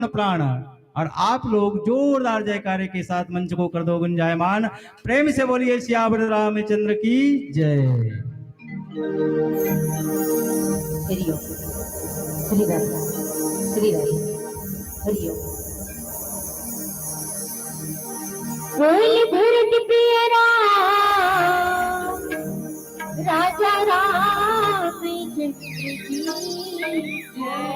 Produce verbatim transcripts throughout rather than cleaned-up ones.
प्राण। और आप लोग जोरदार जयकारे के साथ मंच को कर दो गुंजायमान। प्रेम से बोलिए सियावर रामचंद्र की जय। हरिओम। श्री राम। श्री राम। हरिओम। बोल भरत प्रिय राम, राजा राम चंद्र की जय।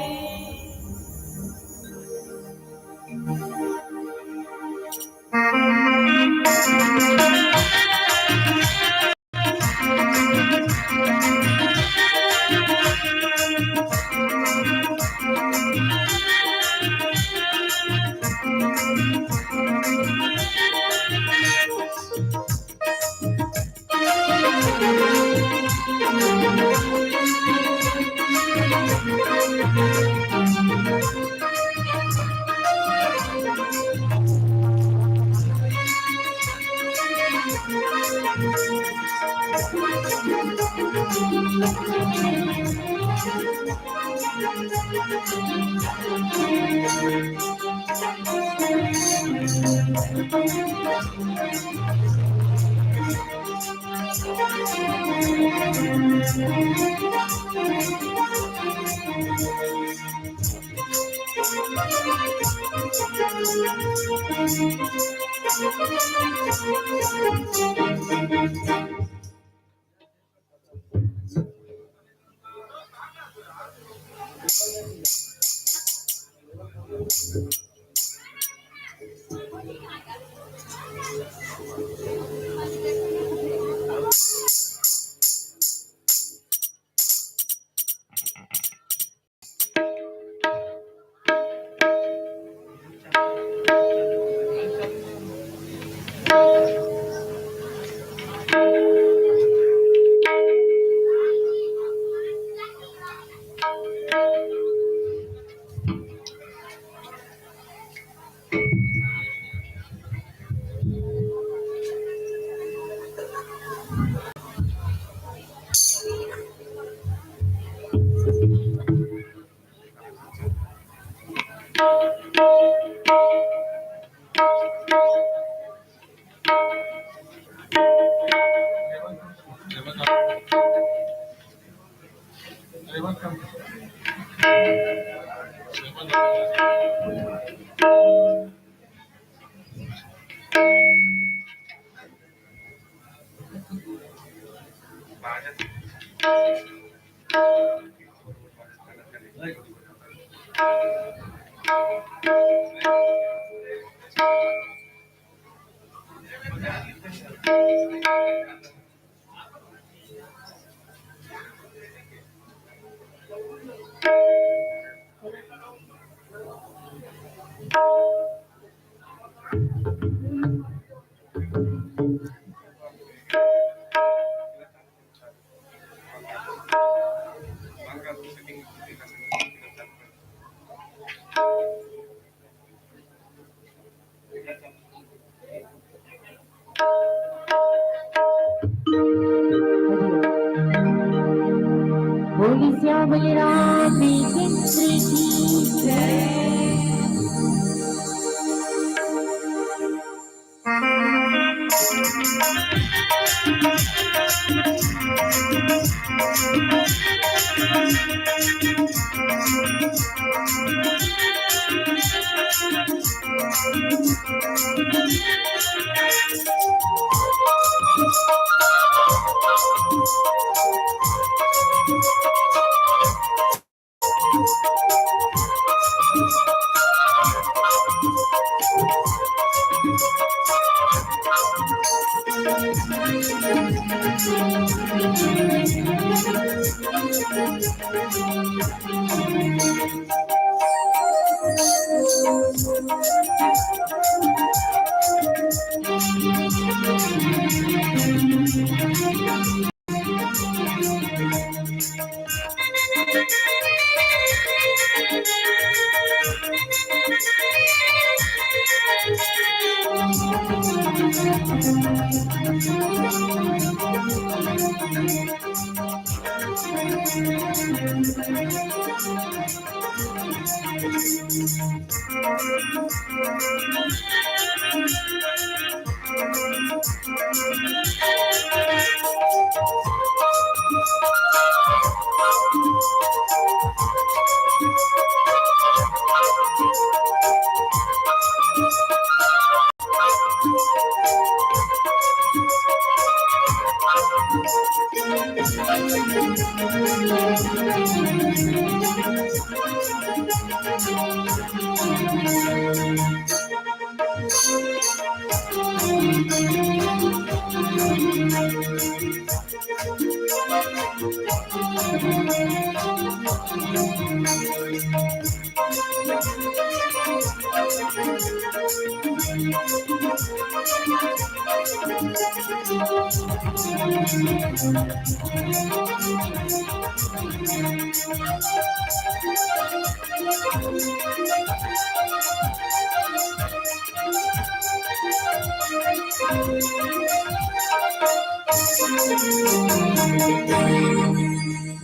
बोल सियावर रामचंद्र की जय।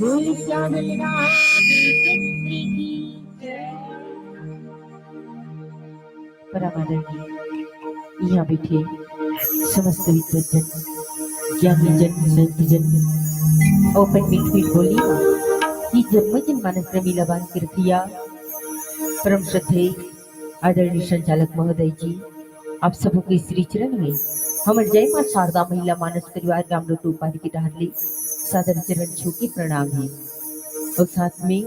बोल श्याम राम चंद्र की जय। परम आदरणीय यहाँ बैठे समस्त विद्वत जन, ज्ञानी जन, संत जन, अपन मीठ मीठ बोली मा, ये जम्मो जन मानस प्रेमी ला बांध के रखिया। परम श्रद्धेय आदरणीय संचालक महोदय जी, आप सबो के श्री चरण में हमर जय माँ शारदा महिला मानस परिवार रामलोटू उपाधि के डहार ले सादर चरण छू के प्रणाम हे। और साथ में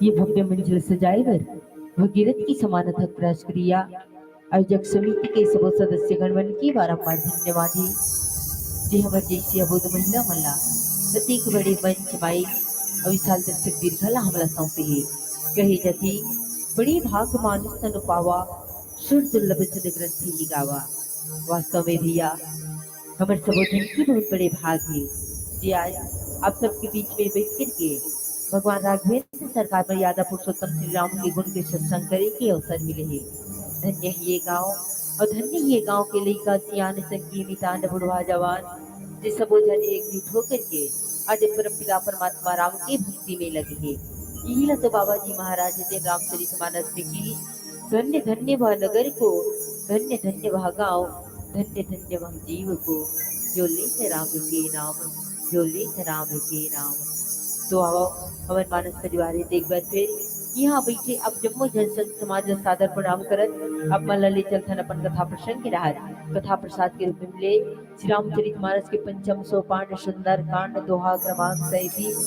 ये भव्य मंच ल सजाए बर भगीरथ के समान अथक प्रयास करिया आयोजक समिति के सबो सदस्यगण मन के बारंबार धन्यवाद हे, जे हमर जैसी अबोध महिला मन ला अतेक बड़े मंच, माइक अउ विशाल दर्शक दीर्घा ला हमला सौंपे हे। कहे जाथे, बड़े भाग मानुष तनु पावा, सुर दुर्लभ छंद ग्रंथ ही गावा। वास्तव में भैया, हमर सबो झन के बहुत बड़े भाग हे, जे आज आप सबके बीच में बैठ करके भगवान राघवेंद्र सरकार मर्यादा पुरुषोत्तम श्री राम के गुण के सत्संग करे के अवसर मिले हे। धन्य ही ये गांव और धन्य ही ये गांव के लइका सियान संगी मितान बुढ़वा जवान, जे सबो झन एकजुट होकर के आज परम पिता परमात्मा राम के भक्ति में लगे हे। यही ला तो बाबा जी महाराज जी रामचरित मानस में की धन्य धन्य वह नगर को, धन्य धन्य वह गांव, धन्य धन्य वह जीव को, जो लेत राम के नाम, जो लेत राम के नाम। तो आओ, हमर मानस परिवार हे, एक बार फिर यहाँ बैठे आप जम्मो जन संत समाज ला सादर प्रणाम करत, आप मन ला ले चलथन अपन कथा प्रसंग के डहार। कथा प्रसाद के रूप में मिले श्री रामचरित मानस के पंचम सोपान सुंदर कांड दोहा क्रमांक सैंतीस,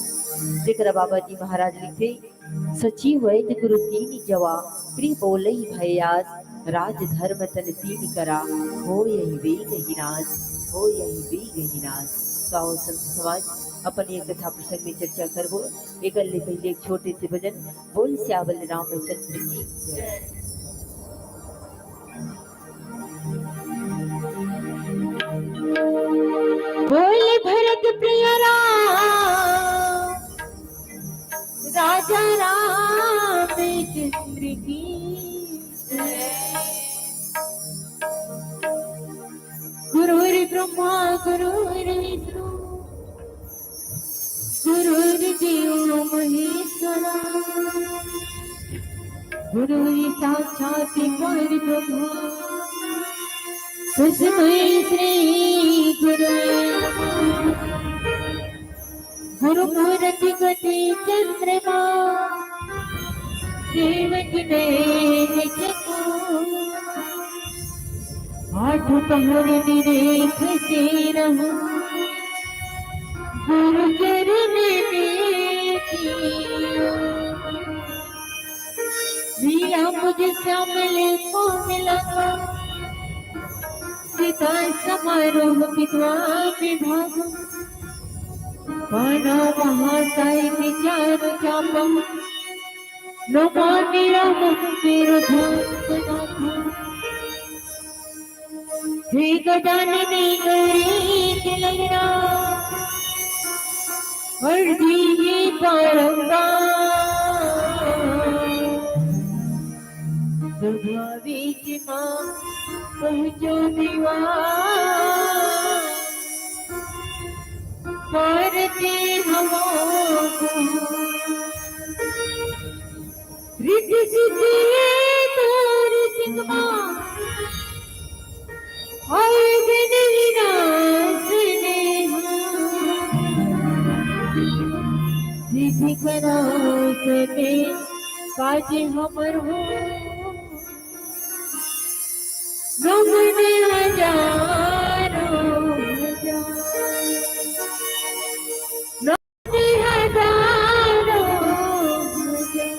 जेकरा बाबा जी महाराज लिखथे, सचिव वैद्य गुरु तीन जवा, प्रिय बोलई भयास, राज धर्म तन तीन करा, हो यही वेग ही नाश, हो यही वेग ही नाश। तो आओ संत समाज, अपन ये कथा प्रसंग में चर्चा करबो। एकर ले पहले एक छोटे से भजन, बोल सियावर रामचंद्र की जय। बोल भरत प्रिय राम, राजा रामचंद्र की जय। गुरुर्ब्रह्मा गुरुर्विष्णु गुरुर्देव महेश्वरा, गुरुर्साक्षात् परब्रह्मा, तस्मै श्री गुरवे नमः। गुरु मूरति ज्योति चंद्रमा, रेवती नयन चकोर। आठ पहर निरेख से रहूं, गुरु चरण में की। मिला मुझे श्यामल को मिला, सीता समारोह विद्वान विभाग। पाना महासाय विचार चापम, नमामि रामं वेरधातनाथम। हे गजानने गौरी के ललना, अर्जी हे बारंबार। सभा बीच मां पहुंचो दीवान, पारती हवा को रिद्धि सिद्धि ये तो आज हमर हो गम में हजारों हजार। गम में हजारों हजार।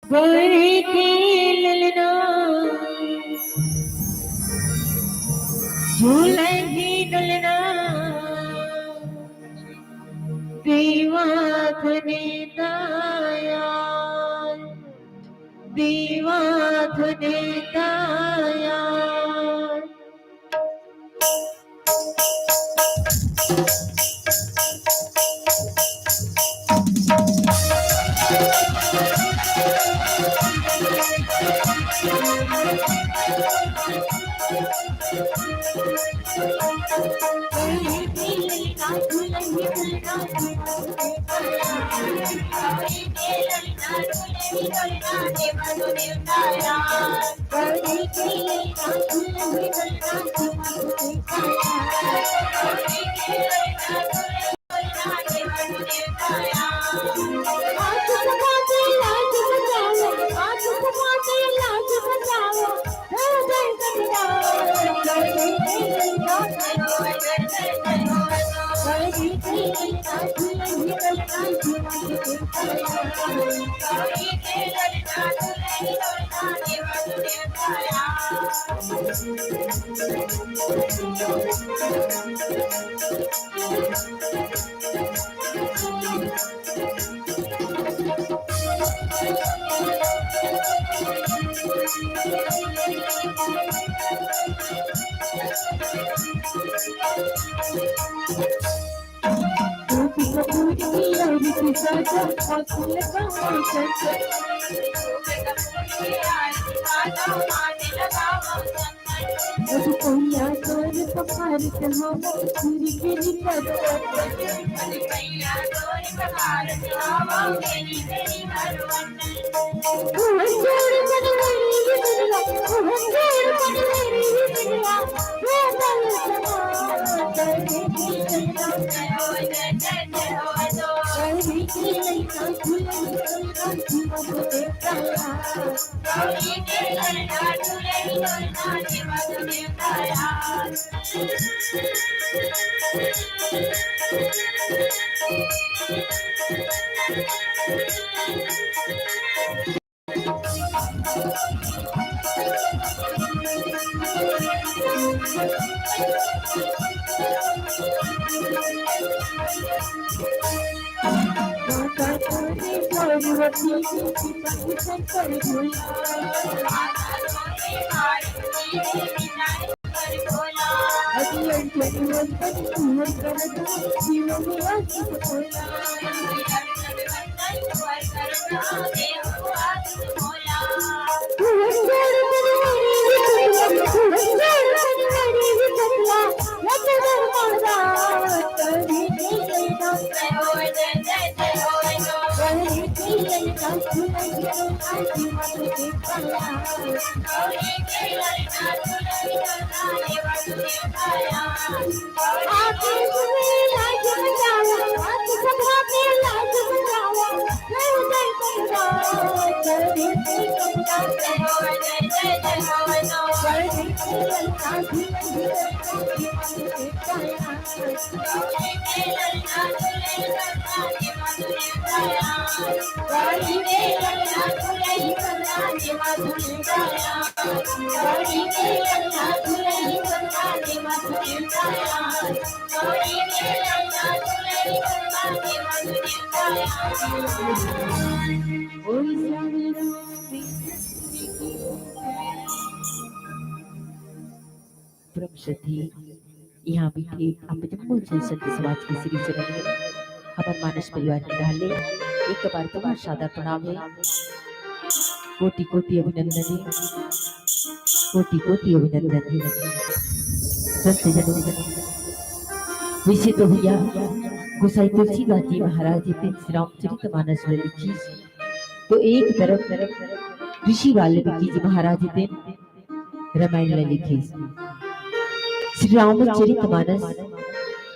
गौरी के ललना, झूलही ललना, देवा धने दया, देवा धने दया। परम श्रद्धेय इहाँ बइठे आप जम्मो झन संत समाज के श्री चरण में हमर मानस परिवार के डहर ले एक बार तुम्हर सादर प्रणाम हे। कोटि कोटि अभिनंदन हे, कोटि कोटि अभिनंदन हे। संत जनों, वइसे तो भइया गोसाई तुलसीदास जी महाराज जी तेन श्री रामचरित मानस ल लिखिस, तो एक तरफ ऋषि वाल्मीकि जी महाराज जी तेन रामायण ल लिखिस। श्री रामचरित मानस,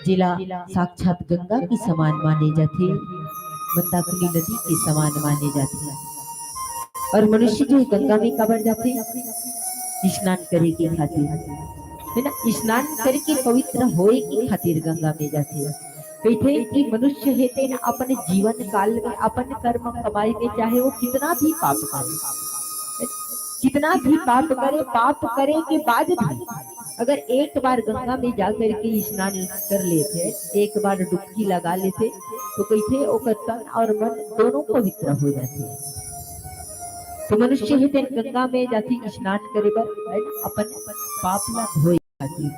जेला साक्षात गंगा के समान माने जाथे, मंदाकिनी नदी के समान माने जाथे। और मनुष्य जो गंगा में काबर जाथे? स्नान करे के खातिर, है ना? स्नान करके पवित्र होए के खातिर गंगा में जाथे। कहिथे कि मनुष्य हे तेन अपन जीवन काल में, अपन कर्म कमाई में, चाहे वो कितना भी पाप करे, कितना भी पाप करे, पाप करे के बाद भी अगर एक बार गंगा में जा करके स्नान कर लेथे, एक बार डुबकी लगा लेथे, तो कहिथे ओकर तन और मन दोनों पवित्र हो जाथे। तो मनुष्य हे तेन गंगा में जाथे स्नान करे बर, है ना, अपन पाप ला धोए खातिर।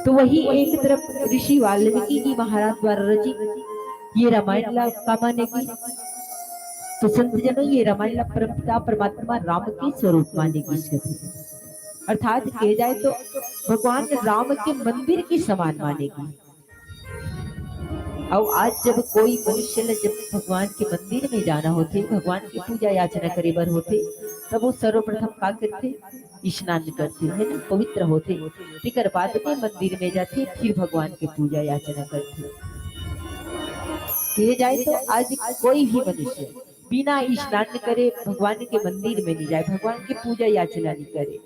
तो वही एक तरफ ऋषि वाल्मीकि जी महाराज द्वारा रचित ये रामायण ला का माने गिस, तो संत जनों, ये रामायण ला परमपिता परमात्मा राम के स्वरूप माने गिस कथे। अर्थात कहे जाए तो भगवान राम के मंदिर के समान माने गिस। अउ आज जब कोई मनुष्य ला जब भगवान के मंदिर में जाना होथे, भगवान के पूजा याचना करे बर होथे, तब वो सर्वप्रथम का करथे? स्नान करथे, है ना, पवित्र होथे। तेकर बाद में मंदिर में जाथे, फिर भगवान के पूजा याचना करथे। कहे जाए तो आज कोई भी मनुष्य बिना स्नान करे भगवान के मंदिर में नहीं जाए, भगवान के पूजा याचना नहीं करे।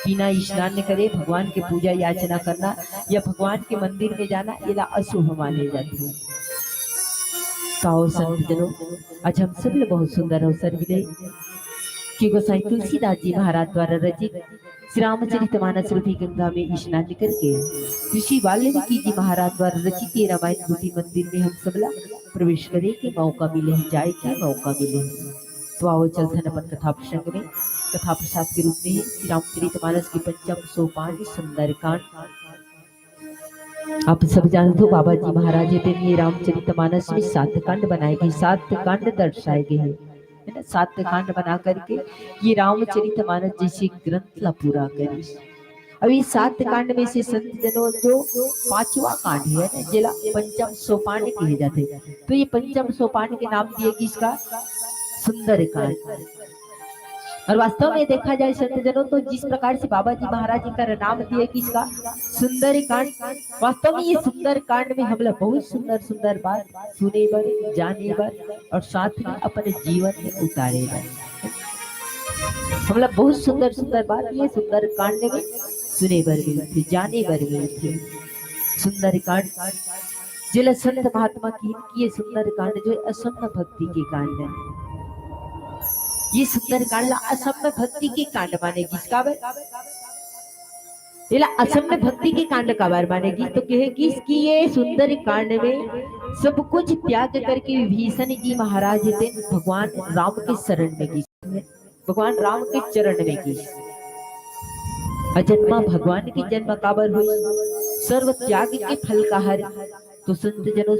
बिना स्नान करे भगवान के पूजा याचना करना या भगवान के मंदिर में जाना, एला अशुभ माने जाथे। तो संत जनों, आज हम सब ला बहुत सुंदर अवसर मिले कि गोसाई तुलसीदास जी महाराज द्वारा रचित श्री रामचरित मानस रूपी गंगा में स्नान करके ऋषि वाल्मीकि जी महाराज द्वारा रचित ये रामायण रूपी मंदिर में हम सब ला प्रवेश करे के मौका मिले हे, जाए के मौका मिले हे। तो आओ चलथन अपन कथा प्रसंग में। कथा प्रसाद के रूप में श्री रामचरित मानस के पंचम सोपान सुंदरकांड। आप सब जानत हो, बाबा जी महाराज हे तेन ये रामचरित मानस में सात कांड बनाए गे, सात कांड दर्शाए गे हे, है ना? सात कांड बना करके ये रामचरित मानस जैसे ग्रंथ ला पूरा करिस। अब ये सात कांड में से संत जनों जो पांचवा कांड हे ना, जेला पंचम सोपान कहे जाथे, तो ये पंचम सोपान के नाम दिए गिस का सुंदर कांड। और वास्तव में देखा जाए संत जनों, तो जिस प्रकार से बाबा जी महाराज जी का नाम दिए गिस का सुंदर कांड, वास्तव में ये सुंदर कांड में हमला बहुत सुंदर सुंदर बात सुने बर, जाने बर और साथ में अपने जीवन में उतारे बर। हमला बहुत सुंदर सुंदर बात ये सुंदर कांड में सुने बर मिलथे, जाने बर मिलथे। सुंदर कांड जेला संत महात्मा कहिन कि ये सुंदर कांड जो हे असम भक्ति के कांड हे। ये सुंदर कांड ला असम भक्ति के कांड माने गिस। काबर? एला असम भक्ति के कांड काबर माने गिस? तो कहे गिस कि ये सुंदर कांड में सब कुछ त्याग करके विभीषण जी महाराज हे तेन भगवान राम के शरण में गिस, भगवान राम के चरण में गिस। अजन्मा भगवान के जन्म काबर होइस? सर्व त्याग के फल का हरे? तो संत जनों,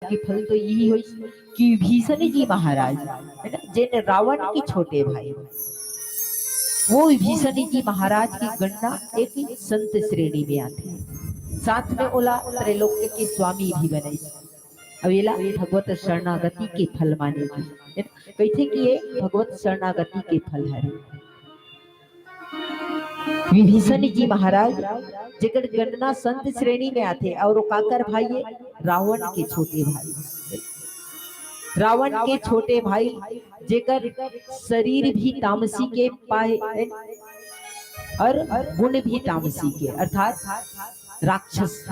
के फल तो यही होइस कि विभीषण जी महाराज, है ना, जेन रावण के छोटे भाई, वो विभीषण जी महाराज के गणना एक संत श्रेणी में आथे। साथ में ओला त्रैलोक्य के स्वामी भी बनाइस। अब एला भगवत शरणागति के फल माने गिस। कहिथे कि ये भगवत शरणागति के फल हरे। विभीषण जी महाराज, जेकर गणना संत श्रेणी में आथे, और वो काकर भाई हे? रावण के छोटे भाई। रावण के छोटे भाई, जेकर शरीर भी तामसी के पाए और गुण भी तामसी के, अर्थात राक्षस।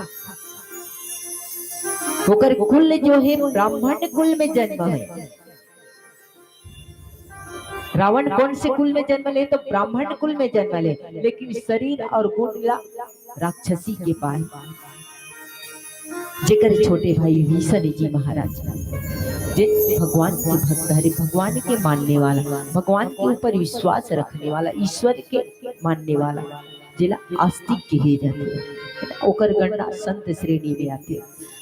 ओकर कुल जो हे ब्राह्मण कुल में जन्म हे। रावण कौन से कुल में जन्म ले? तो ब्राह्मण कुल में जन्म ले, लेकिन शरीर और गुण ला राक्षसी के पाए। जेकर छोटे भाई विभीषण जी महाराज, जे भगवान के भक्त हरे, भगवान के मानने वाला, भगवान के ऊपर विश्वास रखने वाला, ईश्वर के मानने वाला, जेला आस्तिक कहे जाथे, ओकर गणना संत श्रेणी में आथे।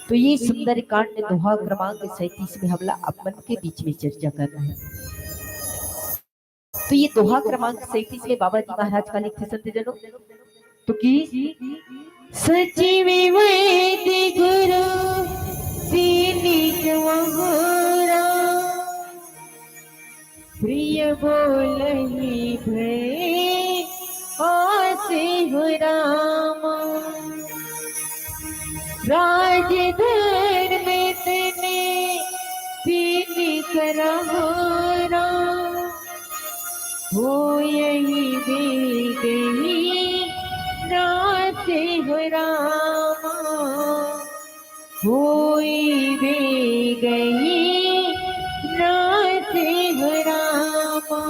तो ये सुंदरकांड दोहा क्रमांक सैंतीस में हमला अपन के बीच में चर्चा करना हे। तो ये दोहा क्रमांक सैंतीस में बाबा जी महाराज का लिखथे संत जनों, तो कि सचिव वैद्य गुरु सीनिक महोरा, प्रिय बोलहि भय आसे हो रामा। राजधर्म तने होई बेगही नाथ हो रामा, होई बेगही नाथ हो रामा।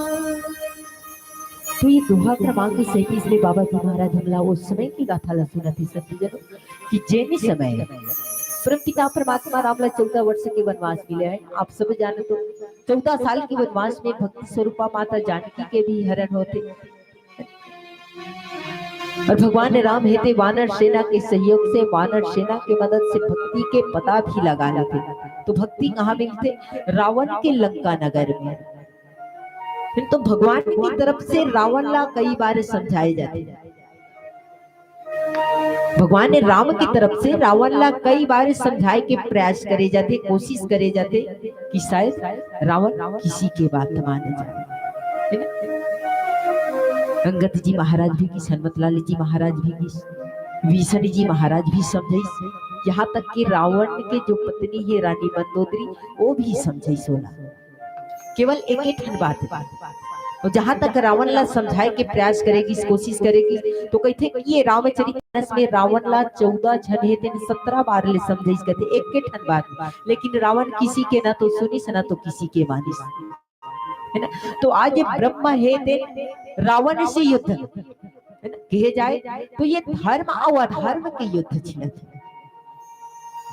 तो ये दोहा क्रमांक सैंतीस में बाबा जी महाराज हमला उस समय की गाथा ला सुनाथे संतजनों, कि जेन समय परमपिता परमात्मा राम ला चौदह वर्ष के वनवास मिले हे। आप सब जाने तो चौदह साल के वनवास में भक्ति स्वरूपा माता जानकी के भी हरण होथे। और भगवान राम हे ते वानर सेना के सहयोग से, वानर सेना के मदद से भक्ति के पता भी लगा लेथे। तो भक्ति कहाँ मिलथे? रावण के लंका नगर में। फिर तो भगवान की तरफ से रावण ला कई बार समझाए जाथे। भगवान राम की तरफ से रावण ला कई बार समझाए के प्रयास करे जाथे, कोशिश करे जाथे कि शायद रावण किसी के बात माने जाए, है ना? अंगद जी महाराज भी किस, हनुमत लाल जी महाराज भी किस, विभीषण जी महाराज भी समझाइस, यहाँ तक कि रावण के जो पत्नी है रानी मंदोदरी, वो भी समझाइस ओला। केवल एक एक ठन बात। और जहां तक रावण ला समझाए के प्रयास करेगी, कोशिश करेगी, तो कहथे कि ये रामचरित मानस में रावण ला चौदह झन हे तेन सत्रह बार ले समझाइस, कहथे एक एक ठन बात, लेकिन रावण किसी के ना तो सुनिस, ना तो किसी के मानिस, है ना? तो आज ये ब्रह्म हे तेन रावण से युद्ध, है ना, कहे जाए तो ये धर्म और अधर्म के युद्ध छिड़त हे।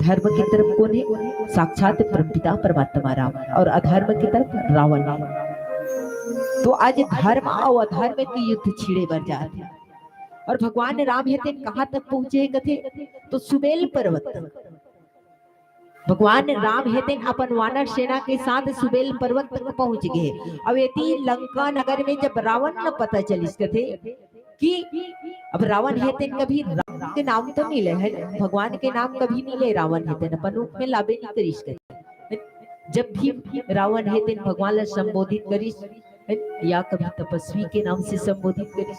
धर्म की तरफ कौन है? साक्षात परमपिता परमात्मा राम। और अधर्म की तरफ रावण है। तो आज धर्म और अधर्म के युद्ध छिड़े बर जात हे। और भगवान राम हे तेन कहाँ तक पहुंचे हे कथे, तो सुबेल पर्वत तक। भगवान राम हे तेन अपन वानर सेना के साथ सुबेल पर्वत तक पहुंच गए। अब यदि लंका नगर में जब रावण ला पता चलिस कथे कि अब रावण हे तेन कभी राम के नाम तो नहीं ले, है ना? भगवान के नाम कभी नहीं ले रावण हे तेन, अपन मुख में लाबे नहीं करिस कथे। जब भी रावण हे तेन भगवान ला संबोधित करिस, है ना? या कभी तपस्वी के नाम से संबोधित करिस,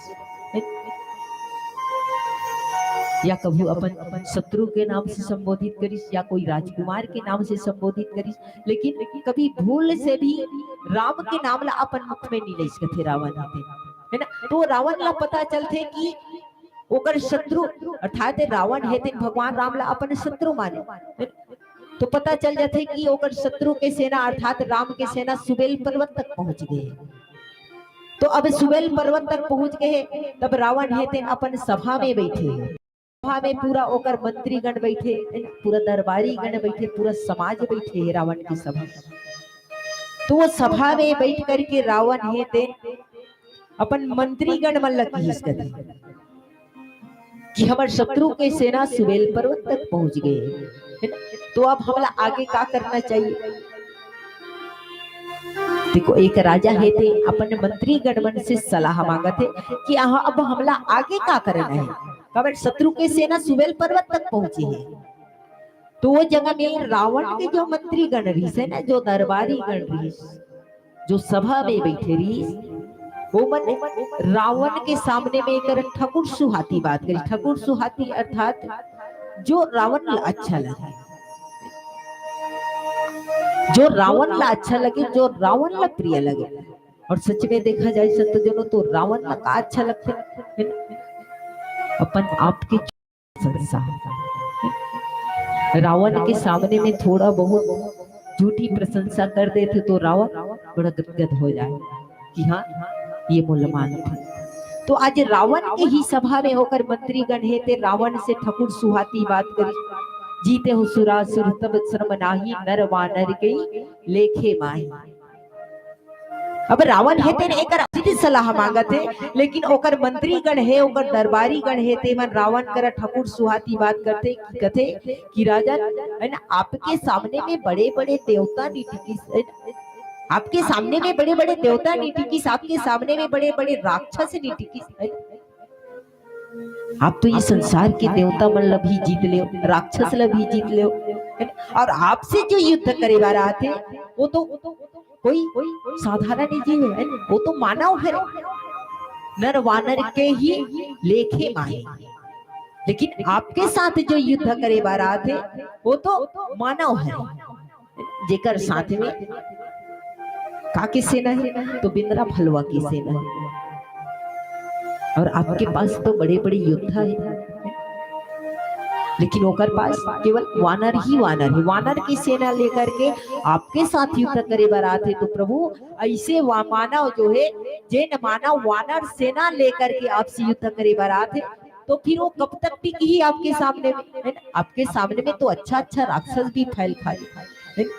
है ना? या कभू अपन शत्रु के नाम से संबोधित करिस, या कोई राजकुमार के नाम से संबोधित करिस, लेकिन कभी भूल से भी राम के नाम ला अपन मुख में नहीं लइस कथे रावण हे तेन, है ना? तो रावण ला पता चलथे कि ओकर शत्रु अर्थात रावण हे तेन भगवान राम ला अपन शत्रु माने, है ना? तो पता चल जाथे कि ओकर शत्रु के सेना अर्थात राम के सेना सुबेल पर्वत तक पहुंच गए। तो अब सुबेल पर्वत तक पहुंच गए, तब रावण हे तेन अपन सभा में बैठे हे। सभा में पूरा ओकर मंत्रीगण बैठे, पूरा दरबारी गण बैठे, पूरा समाज बैठे हे रावण की सभा में। तो वो सभा में बैठ करके रावण हे तेन अपन मंत्रीगण मन ला कहिस कथे कि हमर शत्रु के सेना सुबेल पर्वत तक पहुंच गए, है ना? तो अब हमला आगे का करना चाहिए? देखो, एक राजा हे ते अपन मंत्रीगण मन से सलाह मांगत हे कि आहा, अब हमला आगे का करना है, काबर शत्रु के सेना सुबेल पर्वत तक पहुंचे हे। तो वो जगह में रावण के जो मंत्रीगण रहिस हे ना, जो दरबारी गण रहिस, जो सभा में बैठे रहिस, वो मन रावण के सामने में एकर ठकुर सुहाती बात करिस। ठकुर सुहाती अर्थात जो रावण ला अच्छा लगे, जो रावण ला अच्छा लगे, जो रावण ला प्रिय लगे। और सच में देखा जाए संतजनों, तो रावण ला का अच्छा लगथे, है ना? अपन आप के प्रशंसा। रावण के सामने में थोड़ा बहुत झूठी प्रशंसा कर देथे तो रावण बड़ा गदगद हो जाए कि हाँ, ये मोला मानथे। तो आज रावण के ही सभा में ओकर मंत्रीगण हे ते रावण से ठकुर सुहाती बात करिस, "जीतेहु सुरासुर तब श्रम नाही, नर वानर कई लेखे माही।" अब रावण हे तेन एकर सीधी सलाह मांगत हे, लेकिन ओकर मंत्रीगण हे, ओकर दरबारी गण हे, ते मन रावण करा ठकुर सुहाती बात करथे, कथे कि राजन, है ना, आपके सामने में बड़े-बड़े देवता नहीं टिकिस, है ना? आपके सामने में बड़े-बड़े देवता नहीं टिकिस, आपके सामने में बड़े-बड़े राक्षस नहीं टिकिस, है ना? आप तो ये संसार के देवता मन ला भी जीत लेव, राक्षस ला भी जीत लेव, है ना? और आपसे जो युद्ध करे बर आथे, वो तो कोई साधारण जीव है, वो तो मानव है, नर वानर के ही लेखे माही। लेकिन आपके साथ जो युद्ध करे बर आथे, वो तो मानव है, जेकर साथ में का के सेना हे? तो बेंदरा भलवा के सेना हे। और आपके पास तो बड़े-बड़े योद्धा हे, लेकिन ओकर पास केवल वानर ही वानर हे। वानर के सेना लेकर के आपके साथ युद्ध करे बर आथे, तो प्रभु, ऐसे वा-, मानव जो हे, जेन मानव वानर सेना लेकर के आपसे युद्ध करे बर आथे, तो फिर वो कब तक टिकही आपके सामने में, है ना? आपके सामने में तो अच्छा-अच्छा राक्षस भी फैल खा ले, है ना?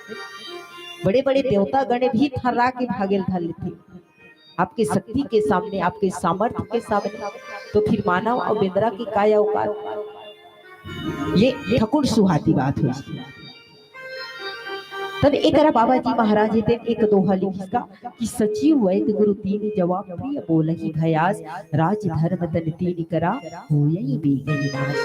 बड़े-बड़े देवता गण भी थर्रा के भागेल धर लेथे। आपके शक्ति के सामने, आपके सामर्थ्य के सामने, तो फिर मानव और बेंदरा की काय औकात? ये ठकुर सुहाती बात होय। तब एकरा बाबा जी महाराज हे तेन एक दोहा लिखिस का कि सचिव वैद गुरु तीन जवाब प्रिय बोलहि भयास, राज धर्म तन तीन करा होयहि बेग विनाश।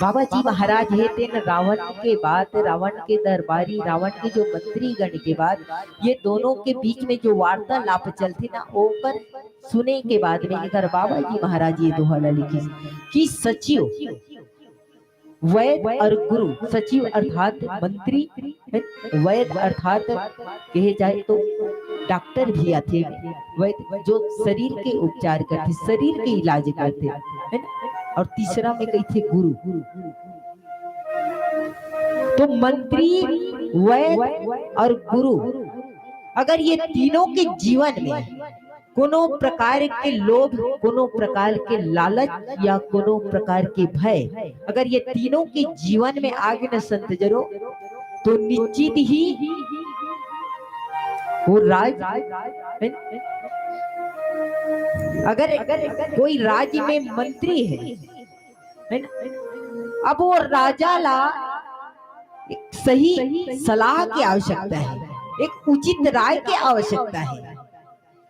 बाबा जी महाराज हे तेन रावण के बात, रावण के दरबारी, रावण के जो मंत्री गण के बात, ये दोनों के बीच में जो वार्तालाप चलथे ना, ओकर सुने के बाद में एकर बाबा जी महाराज ये दोहा ला लिखिस कि सचिव वैद और गुरु, सचिव अर्थात मंत्री, वैद अर्थात कहे जाए तो डॉक्टर भी आथे, वैद जो शरीर के उपचार करथे, शरीर के इलाज करथे, है ना? और तीसरा में कहिथे गुरु। तो मंत्री, वैद और गुरु, अगर ये तीनों के जीवन में कोनो प्रकार के लोभ, कोनो प्रकार के लालच या कोनो प्रकार के भय, अगर ये तीनों के जीवन में आगे न संत जरो, तो निश्चित ही वो राज, अगर कोई राज्य में मंत्री है, है ना? अब वो राजा ला एक सही सलाह की आवश्यकता है, एक उचित राय की आवश्यकता है,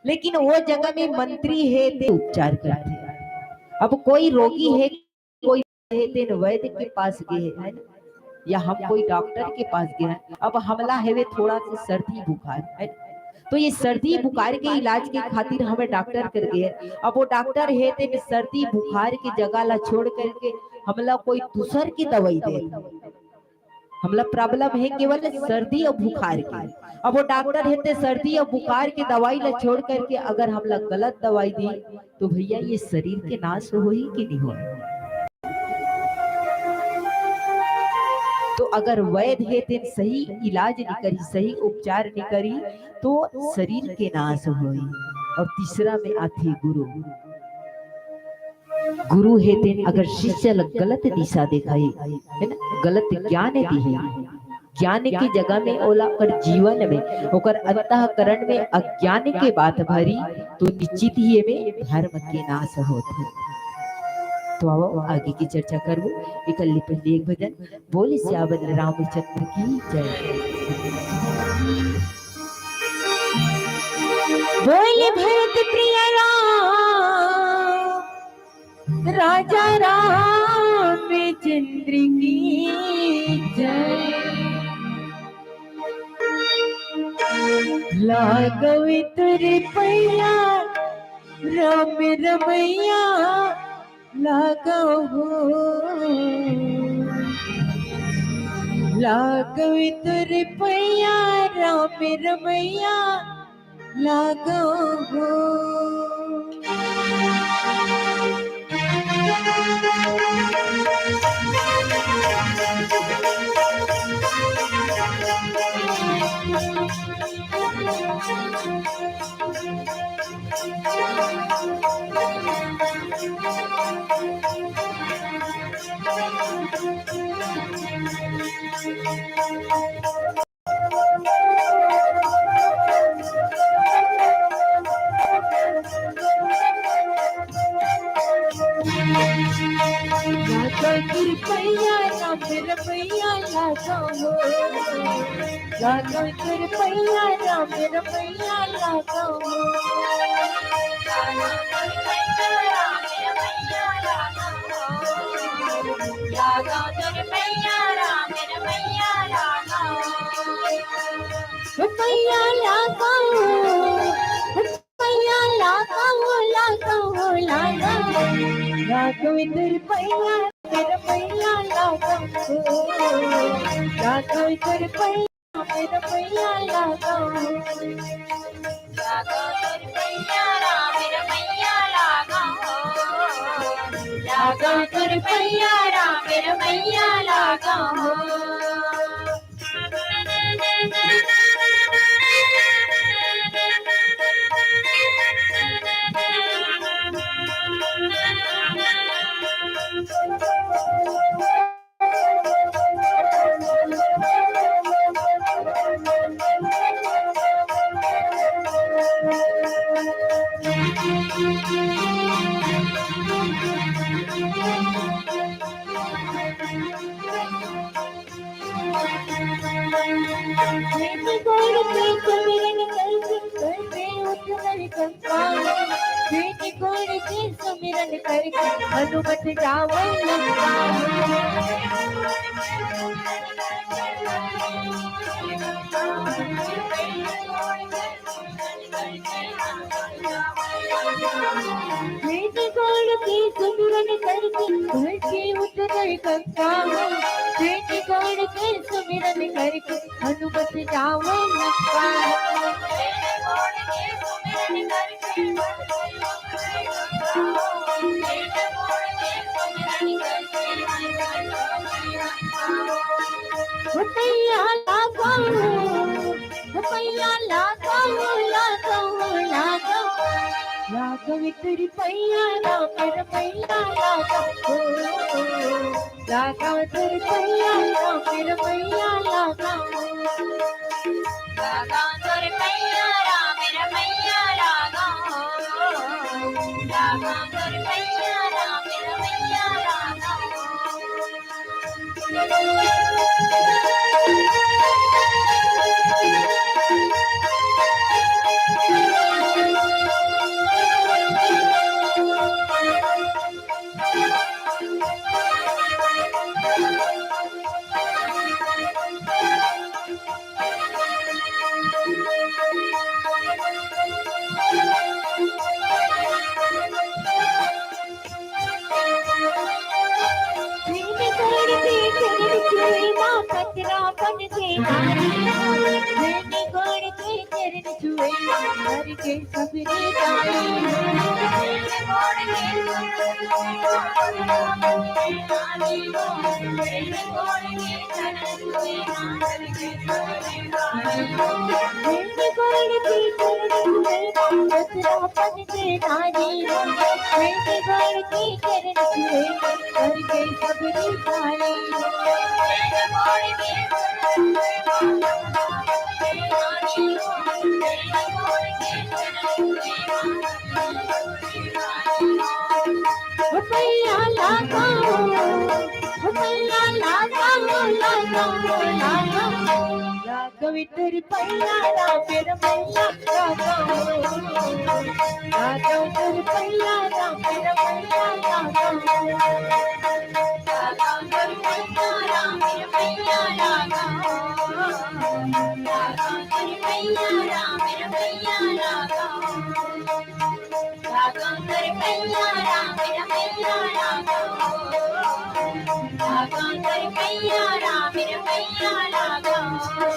लेकिन वो जगह में मंत्री हे ते उपचार करथे। अब कोई रोगी हे, कोई हे तेन वैद के पास गे हे, है ना? या हम कोई डॉक्टर के पास गे हन, अब हमला हेवे थोड़ा सा सर्दी बुखार, है ना? तो ये सर्दी बुखार के इलाज के खातिर हमें डॉक्टर कर गे हे। अब वो डॉक्टर हे तेन सर्दी बुखार के जगह ला छोड़ करके हमला कोई दूसर की दवाई दे, हमला problem हे केवल सर्दी और बुखार के। अब वो डॉक्टर हे ते सर्दी और बुखार के दवाई ला छोड़ करके अगर हमला गलत दवाई दी, तो भैया, ये शरीर के नाश होही कि नहीं होही? तो अगर वैद हे तेन सही इलाज नहीं करी, सही उपचार नहीं करी, तो शरीर के नाश होही। और तीसरा में आथे गुरु। गुरु हे तेन अगर शिष्य ल गलत दिशा देखाही, है ना, गलत ज्ञान दिही, ज्ञान के जगह में ओला ओकर जीवन में, ओकर अंतःकरण में अज्ञान के बात भरी, तो निश्चित ही एमे धर्म के नाश होथे। तो आओ आगे की चर्चा करबो, एकर ले पहले एक भजन। बोल सियावर रामचंद्र की जय। बोल भरत प्रिय राम, राजा रामचंद्र की जय। लागव तुर पैया राम रमैया, लागव हो। लागव तुर पैया राम रमैया, लागव हो। लागव तुर पैया राम रमैया, लागव हो। लागव तुर पैया राम रमैया, लागव हो। लागव तुर पैया राम रमैया, लागव हो। पैया लागव हो। पैया लागव, लागव, लागव। लागव तुर पैया, तुर पैया लागव। लागव तुर पैया, मेरा मैया लागा हो। लागा तोर पैया राम, मेरा मैया लागा हो। लागा तोर पैया राम, मेरा मैया लागा हो। प्रेम गोड़ के सुमिरन करके, करके उठ गए कंकाल। प्रेम गोड़ के सुमिरन करके, हनुमत जावे लंका। प्रेम गोड़ के सुमिरन करके, करके उठ गए कंकाल। प्रेम गोड़ के सुमिरन करके, हनुमत जावे लंका। भैया लागा हो, भैया लागा हो, लागा हो, लागा हो। लागा वे तोर पैया राम, मेरा मैया लागा हो। लागा तोर पैया राम, मेरा मैया लागा हो। लागा तोर पैया राम, मेरा मैया लागा हो। लागा तोर पैया राम, मेरा मैया लागा हो। प्रेम तोड़ के चरण छुए, माँ पतरा बन के नारी। प्रेम तोड़ के चरण छुए, हर के सबरी गाई। प्रेम तोड़ के चरण छुए, माँ पतरा बन के नारी हो, प्रेम गोड़ के चरण छुए, करके सबरी पाए। भैया लागा हो, भैया लागा हो, लागा हो, लागा हो। कवित्र पैया राम, मेरा मैया लागा हो। कवित्र पैया राम, मेरा मैया लागा हो। कवित्र पैया राम, मेरा मैया लागा हो। कवित्र पैया राम, मेरा मैया लागा हो।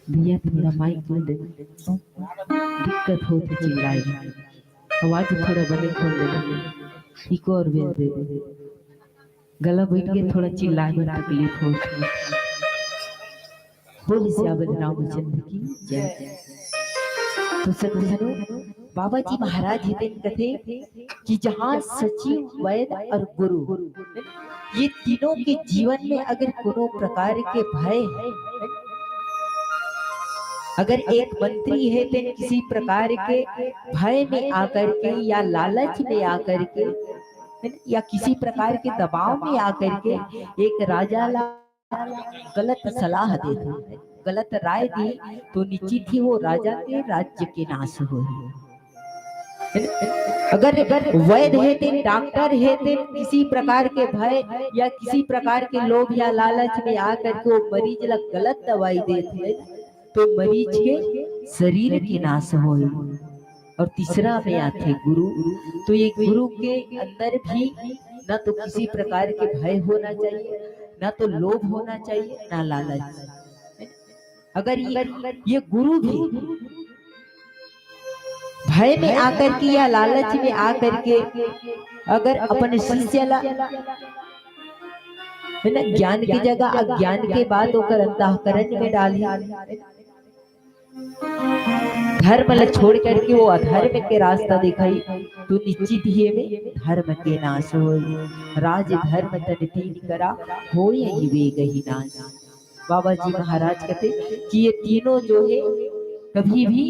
भैया, थोड़ा माइक खोल दे, दिक्कत होत हे चिल्लाए। आवाज थोड़ा बने खोल दे, इको और बेस दे दे। गला बैठ के थोड़ा चिल्लाए में तकलीफ होत हे। बोल सियावर रामचंद्र की जय। तो सज्जनों, बाबा जी महाराज हे तेन कथे कि जहाँ सचिव, वैद्य और गुरु, ये तीनों के जीवन में अगर कोनो प्रकार के भय हे, अगर एक मंत्री हे तेन किसी प्रकार के भय में आकर के या लालच में आकर के, है ना, या किसी प्रकार के दबाव में आकर के एक राजा ला गलत सलाह दे दे, गलत राय दे, तो निश्चित ही वो राजा के राज्य के नाश होही। अगर, अगर वैद्य हे तेन, डॉक्टर हे तेन, किसी प्रकार के भय या किसी प्रकार के लोभ या लालच में आकर के वो मरीज ला गलत दवाई देथे, तो मरीज के शरीर के नाश होही। और तीसरा में आथे गुरु। तो ये गुरु के अंदर भी ना तो किसी प्रकार के भय होना चाहिए, ना तो लोभ होना चाहिए, ना लालच। अगर ये, ये गुरु भी भय में आकर के या लालच में आकर के अगर अपन शिष्य ला, है ना, ज्ञान की जगह अज्ञान के बात ओकर अंतःकरण में डालही, धर्म ला छोड़ करके वो अधर्म के रास्ता दिखाही, तो निश्चित ही एमे धर्म के नाश होही। राज धर्म तन तीन करा, होय ही वेग ही नाश। बाबा जी महाराज कहते कि ये तीनों जो है कभी भी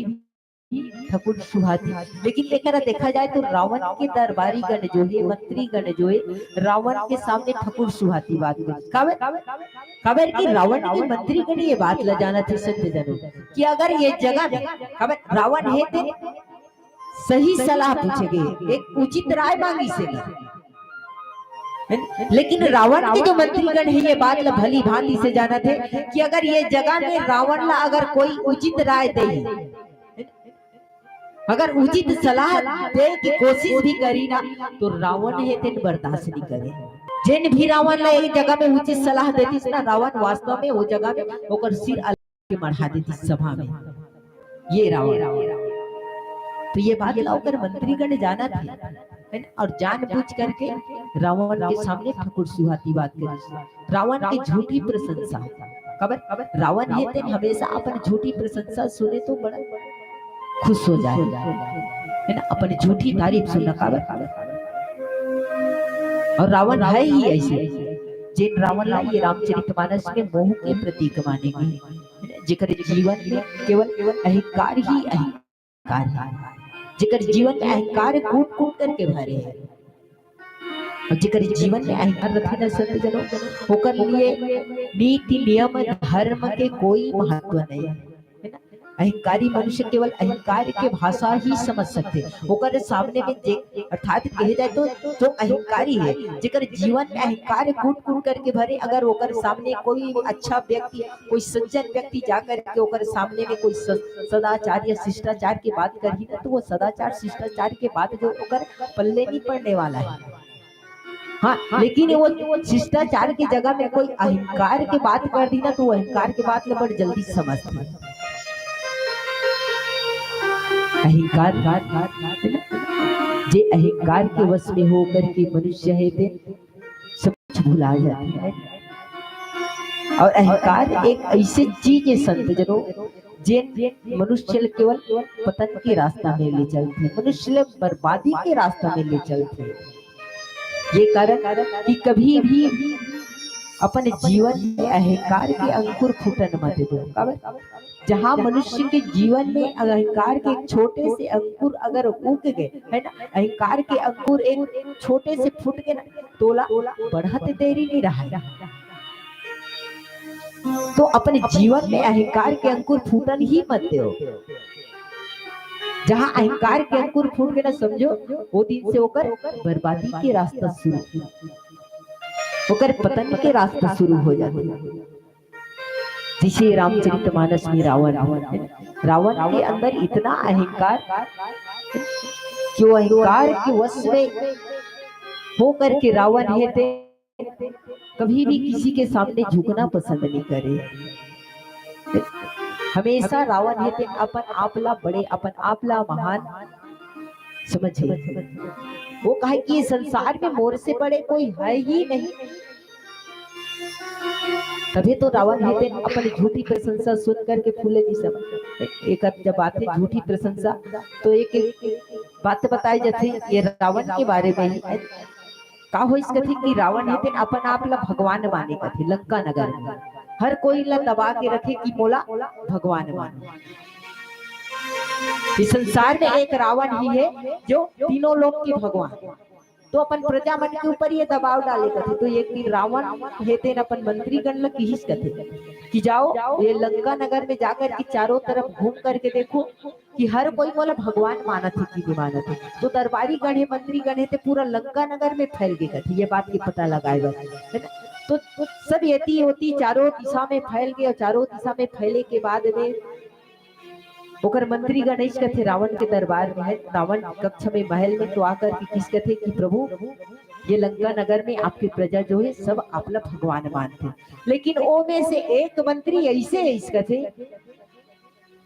ठकुर सुहाती, लेकिन एकरा देखा जाए तो रावण के दरबारी गण जो है, मंत्री गण जो है, रावण के सामने ठकुर सुहाती बात करी। काबर? काबर कि रावण के मंत्री गण ये बात ला जानत हे, संत जनों, कि अगर ये जगह में, काबर, रावण हे ते सही सलाह पूछे गे, एक उचित राय मांगिस हे। लेकिन रावण के जो मंत्री गण है ये बात ला भली भांति से जानत हे कि अगर ये जगह में रावण ला अगर कोई उचित राय दे, अगर उचित सलाह दे की कोशिश भी करी ना, तो रावण हे तेन बर्दाश्त नहीं करे। जेन भी रावण ला एक जगह में उचित सलाह देतिस ना, रावण वास्तव में वो जगह में ओकर सिर अलग के मढ़ा देतिस सभा में। ये रावण, तो ये बात ला ओकर मंत्रीगण जानत हे, है ना? और जानबूझ करके रावण के सामने ठकुर सुहाती बात करिस, रावण की झूठी प्रशंसा। काबर? काबर रावण हे तेन हमेशा अपन झूठी प्रशंसा सुने तो बड़ा खुश हो जाए, है ना? अपन झूठी तारीफ सुनना। काबर? और रावण है ही ऐसे, जेन रावण ला ये रामचरितमानस में मोह के प्रतीक माने गे, जेकर जीवन में केवल अहंकार ही अहंकार है, जेकर जीवन में अहंकार कूट कूट करके भरे है। और जेकर जीवन में अहंकार रथे ना, संत जनों, ओकर लिए नीति नियम धर्म के कोई महत्व नहीं है, है ना? अहंकारी मनुष्य केवल अहंकार के भाषा ही समझ सकथे। ओकर सामने में जे, अर्थात कहे जाए तो जो अहंकारी है, जेकर जीवन में अहंकार कूट कूट करके भरे, अगर ओकर सामने कोई अच्छा व्यक्ति, कोई सज्जन व्यक्ति जा करके ओकर सामने में कोई स-, सदाचार या शिष्टाचार की बात करही ना, तो वो सदाचार शिष्टाचार के बात जो ओकर पल्ले नहीं पड़ने वाला है। हाँ, लेकिन वो शिष्टाचार की जगह में कोई अहंकार की बात कर दी ना, तो वो अहंकार की बात ला बड़ जल्दी समझथे। अहंकार, जे अहंकार के वश में होकर के मनुष्य हे, ते सब कुछ भुला जाथे। और अहंकार एक ऐसे चीज है, संत जनों, जेन मनुष्य ल केवल पतन के रास्ता में ले चलथे, मनुष्य ल बर्बादी के रास्ता में ले चलथे। ये कारण कि कभी भी अपन जीवन में अहंकार के अंकुर फूटन मत दो। काबर? जहाँ मनुष्य के जीवन में अहंकार के एक छोटे से अंकुर अगर उग गए, है ना, अहंकार के अंकुर एक छोटे से फूट के ना, तोला बढ़त देरी नहीं रहा है। तो अपन जीवन में अहंकार के अंकुर फूटन ही मत दो। जहाँ अहंकार के अंकुर फूट के ना, समझो, वो दिन से ओकर बर्बादी के रास्ता शुरू, ओकर पतन के रास्ता शुरू हो जाथे। जैसे रामचरितमानस में रावण, रावण के अंदर इतना अहंकार कि वो अहंकार के वश में हो करके रावण हे ते कभी भी किसी के सामने झुकना पसंद नहीं करे। हमेशा रावण हे ते अपन आप ला बड़े, अपन आप ला महान समझे। वो कहे कि ये संसार में मोर से बड़े कोई है ही नहीं। तभी तो रावण हे ते अपन झूठी प्रशंसा सुन करके फूले नहीं समझ। एक जब आथे झूठी प्रशंसा, तो एक, एक बात बताई जाथे ये रावण के बारे में ही। का होइस कथे कि रावण हे तेन अपन आप ला भगवान माने कथे लंका नगर में, हर कोई ला दबा के रखे कि मोला भगवान माने। इस संसार में एक रावण ही है जो तीनों लोक के भगवान, तो अपन प्रजा मन के ऊपर ये दबाव डाले कथे। तो एक दिन रावण हे तेन अपन मंत्री गण ला किहिस कथे कि जाओ, ये लंका नगर में जाकर के चारों तरफ घूम करके देखो कि हर कोई मोला भगवान मानत हे कि नहीं मानत हे। तो दरबारी गण हे, मंत्री गण हे, ते पूरा लंका नगर में फैल गे कथे, ये बात के पता लगाए बर, है ना? तो, तो सब एती ओती चारों दिशा में फैल गे, और चारों दिशा में फैले के बाद में ओकर मंत्री गण अइस कथे रावण के दरबार में हे, रावण कक्ष में, महल में, तो आकर के किस कथे कि प्रभु, ये लंका नगर में आपके प्रजा जो हे, सब आपला भगवान मानथे। लेकिन ओ में से एक मंत्री अइसे अइस कथे,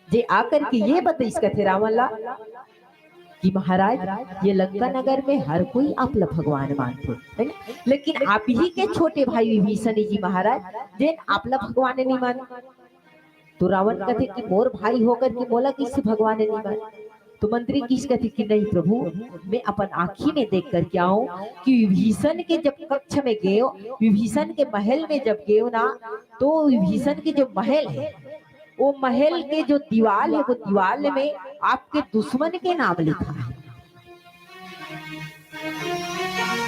जे आकर के ये बतइस कथे रावण ला कि महाराज, ये लंका नगर में हर कोई आपला भगवान मानथे, है ना? लेकिन आप ही के छोटे भाई विभीषण जी महाराज, जेन आपला भगवान नहीं मानथे। तो रावण कथे कि मोर भाई होकर के मोला कइसे भगवान नहीं माने? तो मंत्री किस कथे कि नहीं प्रभु, मैं अपन आँखी में देख करके आऊं कि विभीषण के जब कक्ष में गयो, विभीषण के महल में जब गयो ना, तो विभीषण के जो महल हे, वो महल के जो दीवाल हे, वो दीवाल में आपके दुश्मन के नाम लिखा हे।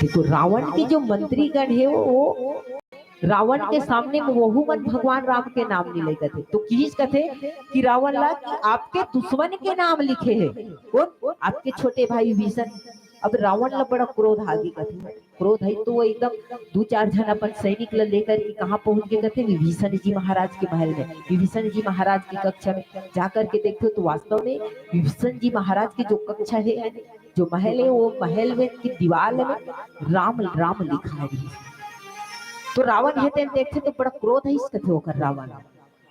देखो, रावण के जो मंत्रीगण हे, वो, वो रावण के सामने में वहू मन भगवान राम के नाम नहीं लेगथे। तो किस कथे कि रावण ला कि आपके दुश्मन के नाम लिखे हे। कौन? आपके छोटे भाई विभीषण। अब रावण ला बड़ा क्रोध आगे कथे। क्रोध हे तो वो एकदम दू चार झन अपन सैनिक ला लेकर के कहाँ पहुंच के कथे? विभीषण जी महाराज के महल में, विभीषण जी महाराज के कक्ष में जाकर के देखथे तो वास्तव में विभीषण जी महाराज के जो कक्ष हे, जो महल हे, वो महल में की दीवाल में राम, राम लिखा हे। तो रावण हे तेन देखथे तो बड़ा क्रोध हे इस कथे ओकर रावण।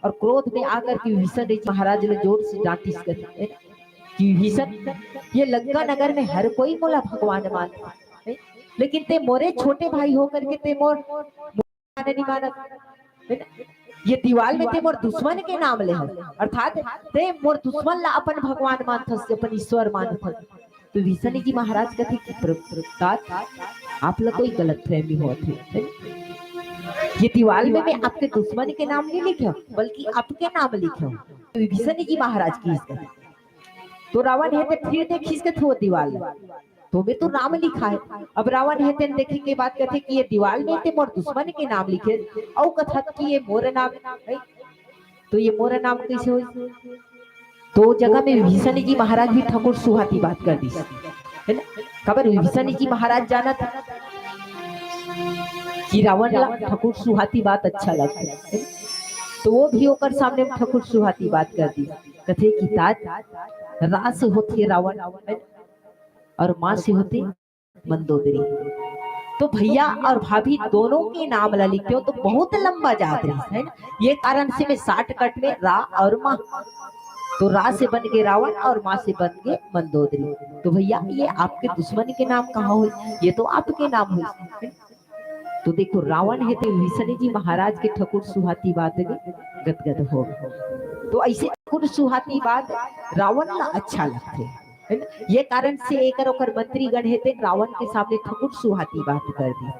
और क्रोध में आकर के विभीषण जी महाराज ला जोर से डांटिस कथे कि विभीषण, ये लंका नगर में हर कोई मोला भगवान मानथे, लेकिन ते मोरे छोटे भाई होकर के ते मोर भगवान नहीं मानत, है ना? ये दीवाल में ते मोर दुश्मन के नाम ले हस, अर्थात ते मोर दुश्मन ला अपन भगवान मानथस, अपन ईश्वर मानथस। तो विभीषण जी महाराज कथे कि प्र-, प्र-, तात, आप ला कोई गलत फहमी होत हे, है ना? ये दीवाल में मैं आपके दुश्मन के नाम नहीं लिखे हूँ, बल्कि आपके नाम लिखे हूँ। तो विभीषण जी महाराज किस कथे। तो रावण हे ते फिर देखिस कथे वो दीवाल ला, तो में तो राम लिखा हे। अब रावण हे तेन देखे के बाद कथे कि ये दीवाल में ते मोर दुश्मन के नाम लिखे, अउ कथत कि ये मोर नाम हे, तो ये मोर नाम कइसे होही? तो जगह में विभीषण जी महाराज भी ठकुर सुहाती बात कर दिस, है ना? काबर विभीषण जी महाराज जानत हे कि रावण ला ठकुर सुहाती बात अच्छा लगथे, है ना? तो वो भी ओकर सामने ठकुर सुहाती बात कर दिस। कथे कि तात, रा से होथे रावण, है ना? और माँ से होथे मंदोदरी। तो भैया और भाभी दोनों के नाम ला लिखते हो तो बहुत लंबा जात रहिस, है ना? ये कारण से मैं शॉर्टकट में रा और माँ, तो रा से बन के रावण और माँ से बन के मंदोदरी। तो भैया, ये आपके दुश्मन के नाम कहाँ होही? ये तो आपके नाम होही, है ना? तो देखो, रावण हे ते विभीषण जी महाराज के ठकुर सुहाती बात में गदगद हो गे। तो ऐसे ठकुर सुहाती बात रावण ला अच्छा लगथे, है ना? ये कारण से एकर ओकर मंत्रीगण हे ते रावण के सामने ठकुर सुहाती बात कर दिस।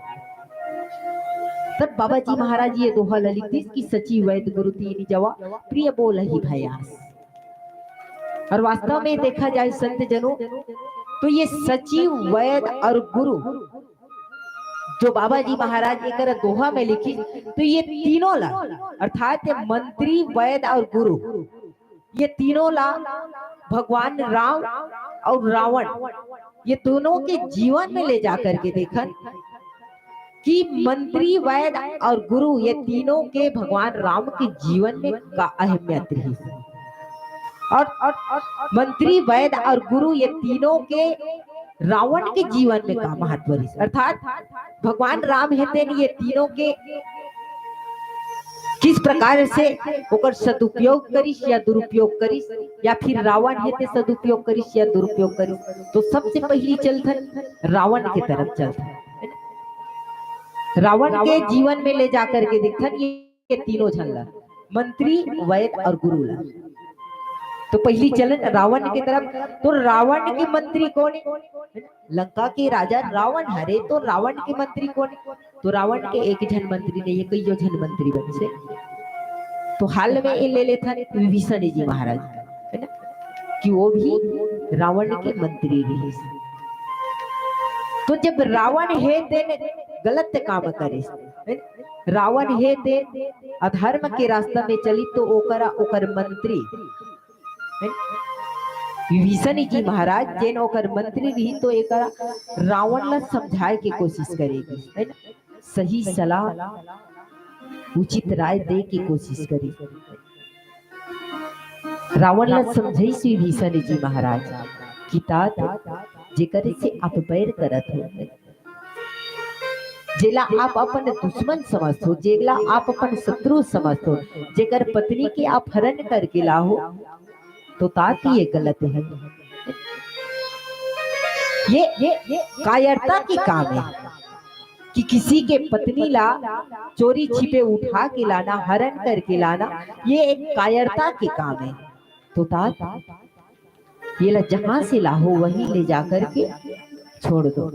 तब बाबा जी महाराज ये दोहा ला लिख दिस कि सचिव वैद गुरु तीन जवा, प्रिय बोलहि भयास। और वास्तव में देखा जाए संत जनों, तो ये सचिव वैद और गुरु जो बाबा जी महाराज एकर दोहा में लिखिस, तो ये तीनों ला, अर्थात ये मंत्री, वैद और गुरु, ये तीनों ला भगवान राम और रावण, ये दोनों के जीवन में ले जा करके देखन कि मंत्री, वैद और गुरु, ये तीनों के भगवान राम के जीवन में का अहमियत रहिस। और, और, और मंत्री, वैद और गुरु, ये तीनों के रावण के जीवन में का महत्व रहिस, अर्थात भगवान राम हे तेन ये तीनों के किस प्रकार से ओकर सदुपयोग करिस या दुरुपयोग करिस, या फिर रावण हे ते सदुपयोग करिस या दुरुपयोग करिस। तो सबसे पहली चलथन रावण के तरफ चलथन, रावण के जीवन में ले जाकर के देखथन ये तीनों झन ला, मंत्री, वैद और गुरु ला। तो पहली चलन रावण के तरफ। तो रावण के मंत्री कौन हे? लंका के राजा रावण हरे, तो रावण के मंत्री कौन हे? तो रावण के एक झन मंत्री नहीं हे, कइयो झन मंत्री बनिस हे। तो हाल में ये ले लेथन विभीषण जी महाराज, है ना, कि वो भी रावण के मंत्री रहिस। तो जब रावण हे तेन गलत काम करिस, है ना? रावण हे तेन अधर्म के रास्ता में चलिस, तो ओकरा, ओकर मंत्री, है ना? विभीषण जी महाराज जेन ओकर मंत्री रहिस, तो एकरा रावण ला समझाए के कोशिश करे, है ना? सही सलाह, उचित राय दे के कोशिश करिस। रावण ला समझाइस विभीषण जी महाराज कि तात, जेकर से आप बैर करत हो, जेला आप अपन दुश्मन समझत हो, जेला आप अपन शत्रु समझत हो, जेकर पत्नी के आप हरण करके लाहो, तो तात ये गलत है। ये, ये, ये कायरता के काम है कि किसी के पत्नी ला चोरी छिपे उठा के लाना, हरण करके लाना, ये एक कायरता के काम है। तो तात, ये ला जहां से लाहो, वहीं ले जा करके छोड़ दो।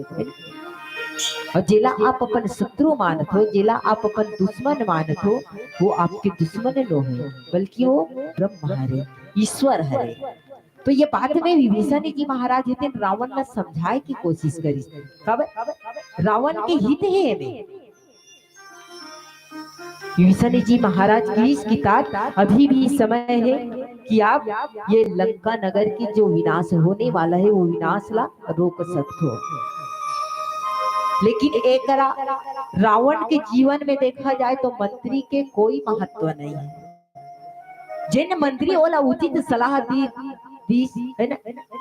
और जेला आप अपन शत्रु मानत हो, जेला आप अपन दुश्मन मानत हो, वो आपके दुश्मन नो है, बल्कि वो ब्रह्म हरे, ईश्वर हरे। तो ये बात में विभीषण जी महाराज हे तेन रावण ला समझाए की कोशिश करिस। काबर? रावण के हित हे एमे। विभीषण जी महाराज कहिस कि तात, अभी भी समय है कि आप ये लंका नगर की जो विनाश होने वाला है, वो विनाश ला रोक सकते हो। लेकिन एकरा रावण के जीवन में देखा जाए तो मंत्री के कोई महत्व नहीं है। जेन मंत्री ओला उचित सलाह दी, दीस, है ना,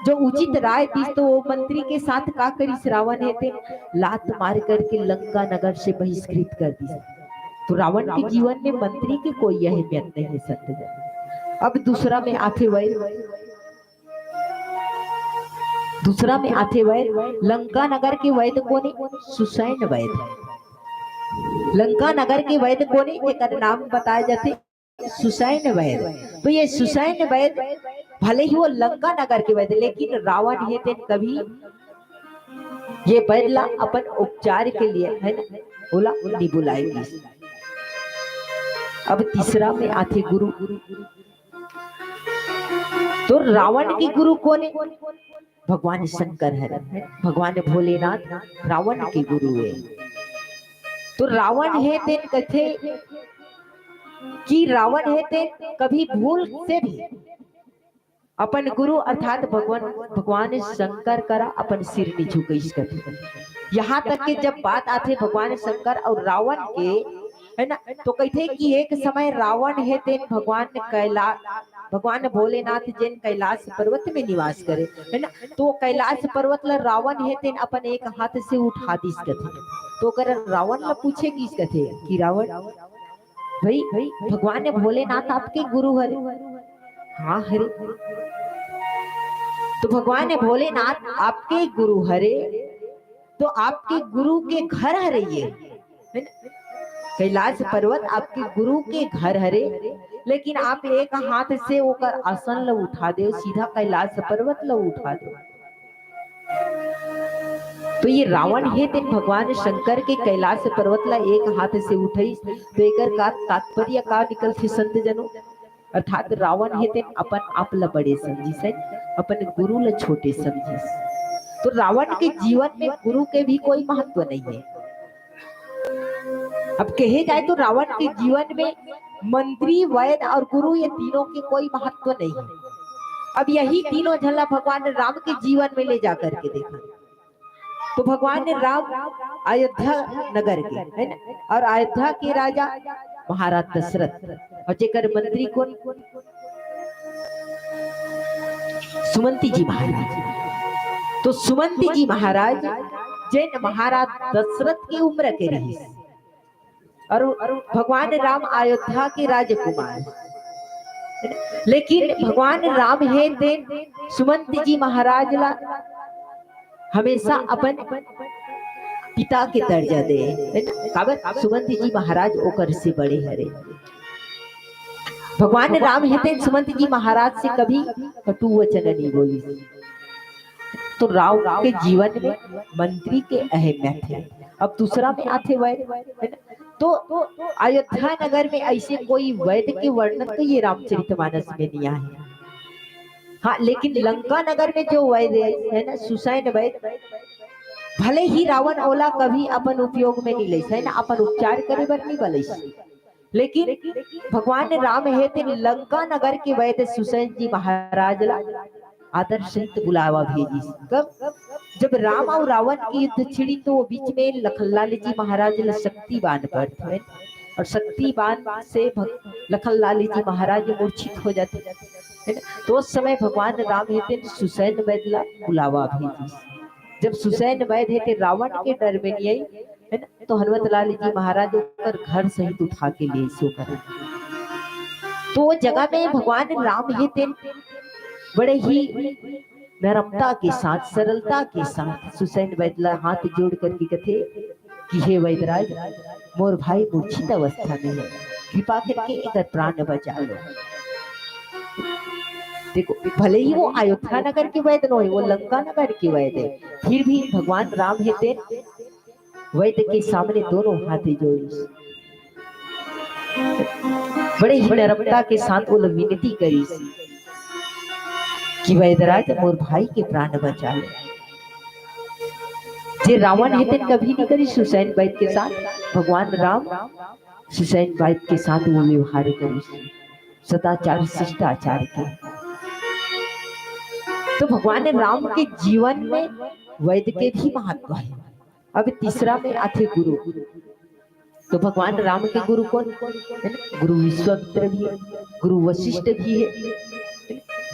जो उचित राय दीस, तो वो मंत्री के साथ का करिस रावण हे तेन, लात मार करके लंका नगर से बहिष्कृत कर दीस। तो रावण के जीवन में मंत्री की कोई अहमियत नहीं है, संत जन। अब दूसरा में आथे वैर, दूसरा में आथे वैर, लंका नगर के वैद कोन हे? सुसैन वैद। लंका नगर के वैद कोन हे, जेकर नाम बताए जाथे सुसैन वैद। तो ये सुसैन वैद भले ही वो लंका नगर के वैद, लेकिन रावण हे तेन कभी ये वैद ला अपन उपचार के लिए, है ना, ओला नहीं बुलाए गिस। अब तीसरा में आथे गुरु। तो रावण के गुरु कोन हे? भगवान शंकर हरे, भगवान भोलेनाथ रावण के गुरु हे। तो रावण हे तेन कथे कि रावण हे तेन कभी भूल से भी अपन गुरु अर्थात भगवान, भगवान शंकर करा अपन सिर नहीं झुकइस कथे। यहाँ तक के जब बात आथे भगवान शंकर और रावण के, है ना, तो कहथे कि एक समय रावण हे तेन भगवान कैला-, भगवान भोलेनाथ जेन कैलाश पर्वत में निवास करे, है ना, तो कैलाश पर्वत ला रावण हे तेन अपन एक हाथ से उठा दिस कथे। तो ओकर रावण ला पूछे गिस कथे कि रावण, भाई, भगवान भोलेनाथ आपके गुरु हरे? हाँ हरे। तो भगवान भोलेनाथ आपके गुरु हरे, तो आपके गुरु के घर हरे ये, है ना? कैलाश पर्वत आपके गुरु के घर हरे, लेकिन आप एक हाथ से ओकर आसन ल उठा दे, सीधा कैलाश पर्वत ल उठा दे। तो ये रावण हे तेन भगवान शंकर के कैलाश पर्वत ला एक हाथ से उठइस, तो एकर का तात्पर्य का निकलथे संत जनों? अर्थात रावण हे तेन अपन आप ला बड़े समझिस, है, अपन गुरु ला छोटे समझिस। तो रावण के जीवन में गुरु के भी कोई महत्व नहीं है। अब कहे जाए तो रावण के जीवन में मंत्री, वैद और गुरु, ये तीनों के कोई महत्व नहीं है। अब यही तीनों झन ला भगवान राम के जीवन में ले जा करके देखा, तो भगवान राम अयोध्या नगर के, है ना, और अयोध्या के राजा महाराज दशरथ, और जेकर मंत्री कोन? सुमंत जी महाराज। तो सुमंत जी महाराज जेन महाराज दशरथ के उम्र के रहिस, और भगवान राम अयोध्या के राजकुमार, लेकिन भगवान राम हे तेन सुमंत जी महाराज ला हमेशा अपन पिता के दर्जा दे, है ना? काबर सुमंत जी महाराज ओकर से बड़े हरे। भगवान राम हे तेन सुमंत जी महाराज से कभी कटु वचन नहीं बोलिस। तो राम के जीवन में मंत्री के अहमियत है। अब दूसरा में आथे वैद, है ना? तो अयोध्या नगर में ऐसे कोई वैद के वर्णन तो ये रामचरितमानस में नहीं आए। हाँ, लेकिन लंका नगर में जो वैद है, है ना, सुसैन वैद, भले ही रावण ओला कभी अपन उपयोग में नहीं लेस, है ना, अपन उपचार करे बर नहीं बलेस, लेकिन भगवान राम हे तेन लंका नगर के वैद सुसैन जी महाराज ला आदर सहित बुलावा भेजिस। कब? जब राम और रावण के युद्ध छिड़ी, तो वो बीच में लखनलाल जी महाराज ला शक्ति बाण पड़थे और शक्ति बाण से भग-, लखनलाल जी महाराज मूर्छित हो जाथे। हे ना? तो उस समय भगवान राम हे तेन सुसैन वैद ला बुलावा भेजिस। जब सुसैन वैद हे तेन रावण के डर में नहीं आई, हे ना, तो हनुमत लाल जी महाराज ओकर घर सहित उठा के ले सो कर। तो वो जगह में भगवान राम हे तेन बड़े ही नरमता के साथ, सरलता के साथ सुसैन वैद ला हाथ जोड़ करके कथे कि हे वैदराज, मोर भाई मूर्छित अवस्था में है, कृपा करके एकर प्राण बचा लो। देखो, भले ही वो अयोध्या नगर के वैद नो है, वो लंका नगर के वैद है, फिर भी भगवान राम हे तेन वैद के सामने दोनों हाथ जोड़िस। बड़े ही नरमता के साथ वो लोग विनती करिस कि वैदराज, मोर भाई के प्राण बचा ले। जे रावण हे तेन कभी नहीं करिस सुसैन वैद के साथ, भगवान राम सुसैन वैद के साथ वो व्यवहार करिस, सदाचार शिष्टाचार के। तो भगवान राम के जीवन में वैद के भी महत्व है। अब तीसरा में आथे गुरु। तो भगवान राम के गुरु कोन? हे ना? गुरु विश्वामित्र भी है, गुरु वशिष्ठ भी है।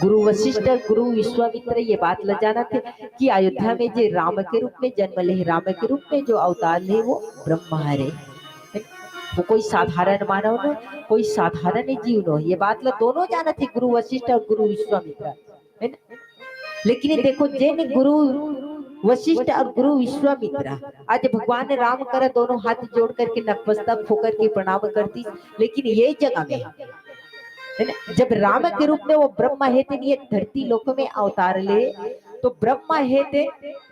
गुरु वशिष्ठ, गुरु विश्वामित्र ये बात ल जानत हे कि अयोध्या में जे राम के रूप में जन्म ले, राम के रूप में जो अवतार ले, वो ब्रह्मा हरे। वो कोई साधारण मानव न, कोई साधारण जीव न, ये बात ल दोनों जानत हे, गुरु वशिष्ठ और गुरु विश्वामित्र, हे ना? लेकिन ये देखो, जेन गुरु वशिष्ठ और गुरु विश्वामित्र आज भगवान राम करा दोनों हाथ जोड़ करके नतमस्तक होकर के प्रणाम करती, लेकिन ये जगह में, हे ना, जब राम के रूप में वो ब्रह्मा हे तेन ये धरती लोक में अवतार ले, तो ब्रह्मा हे तेन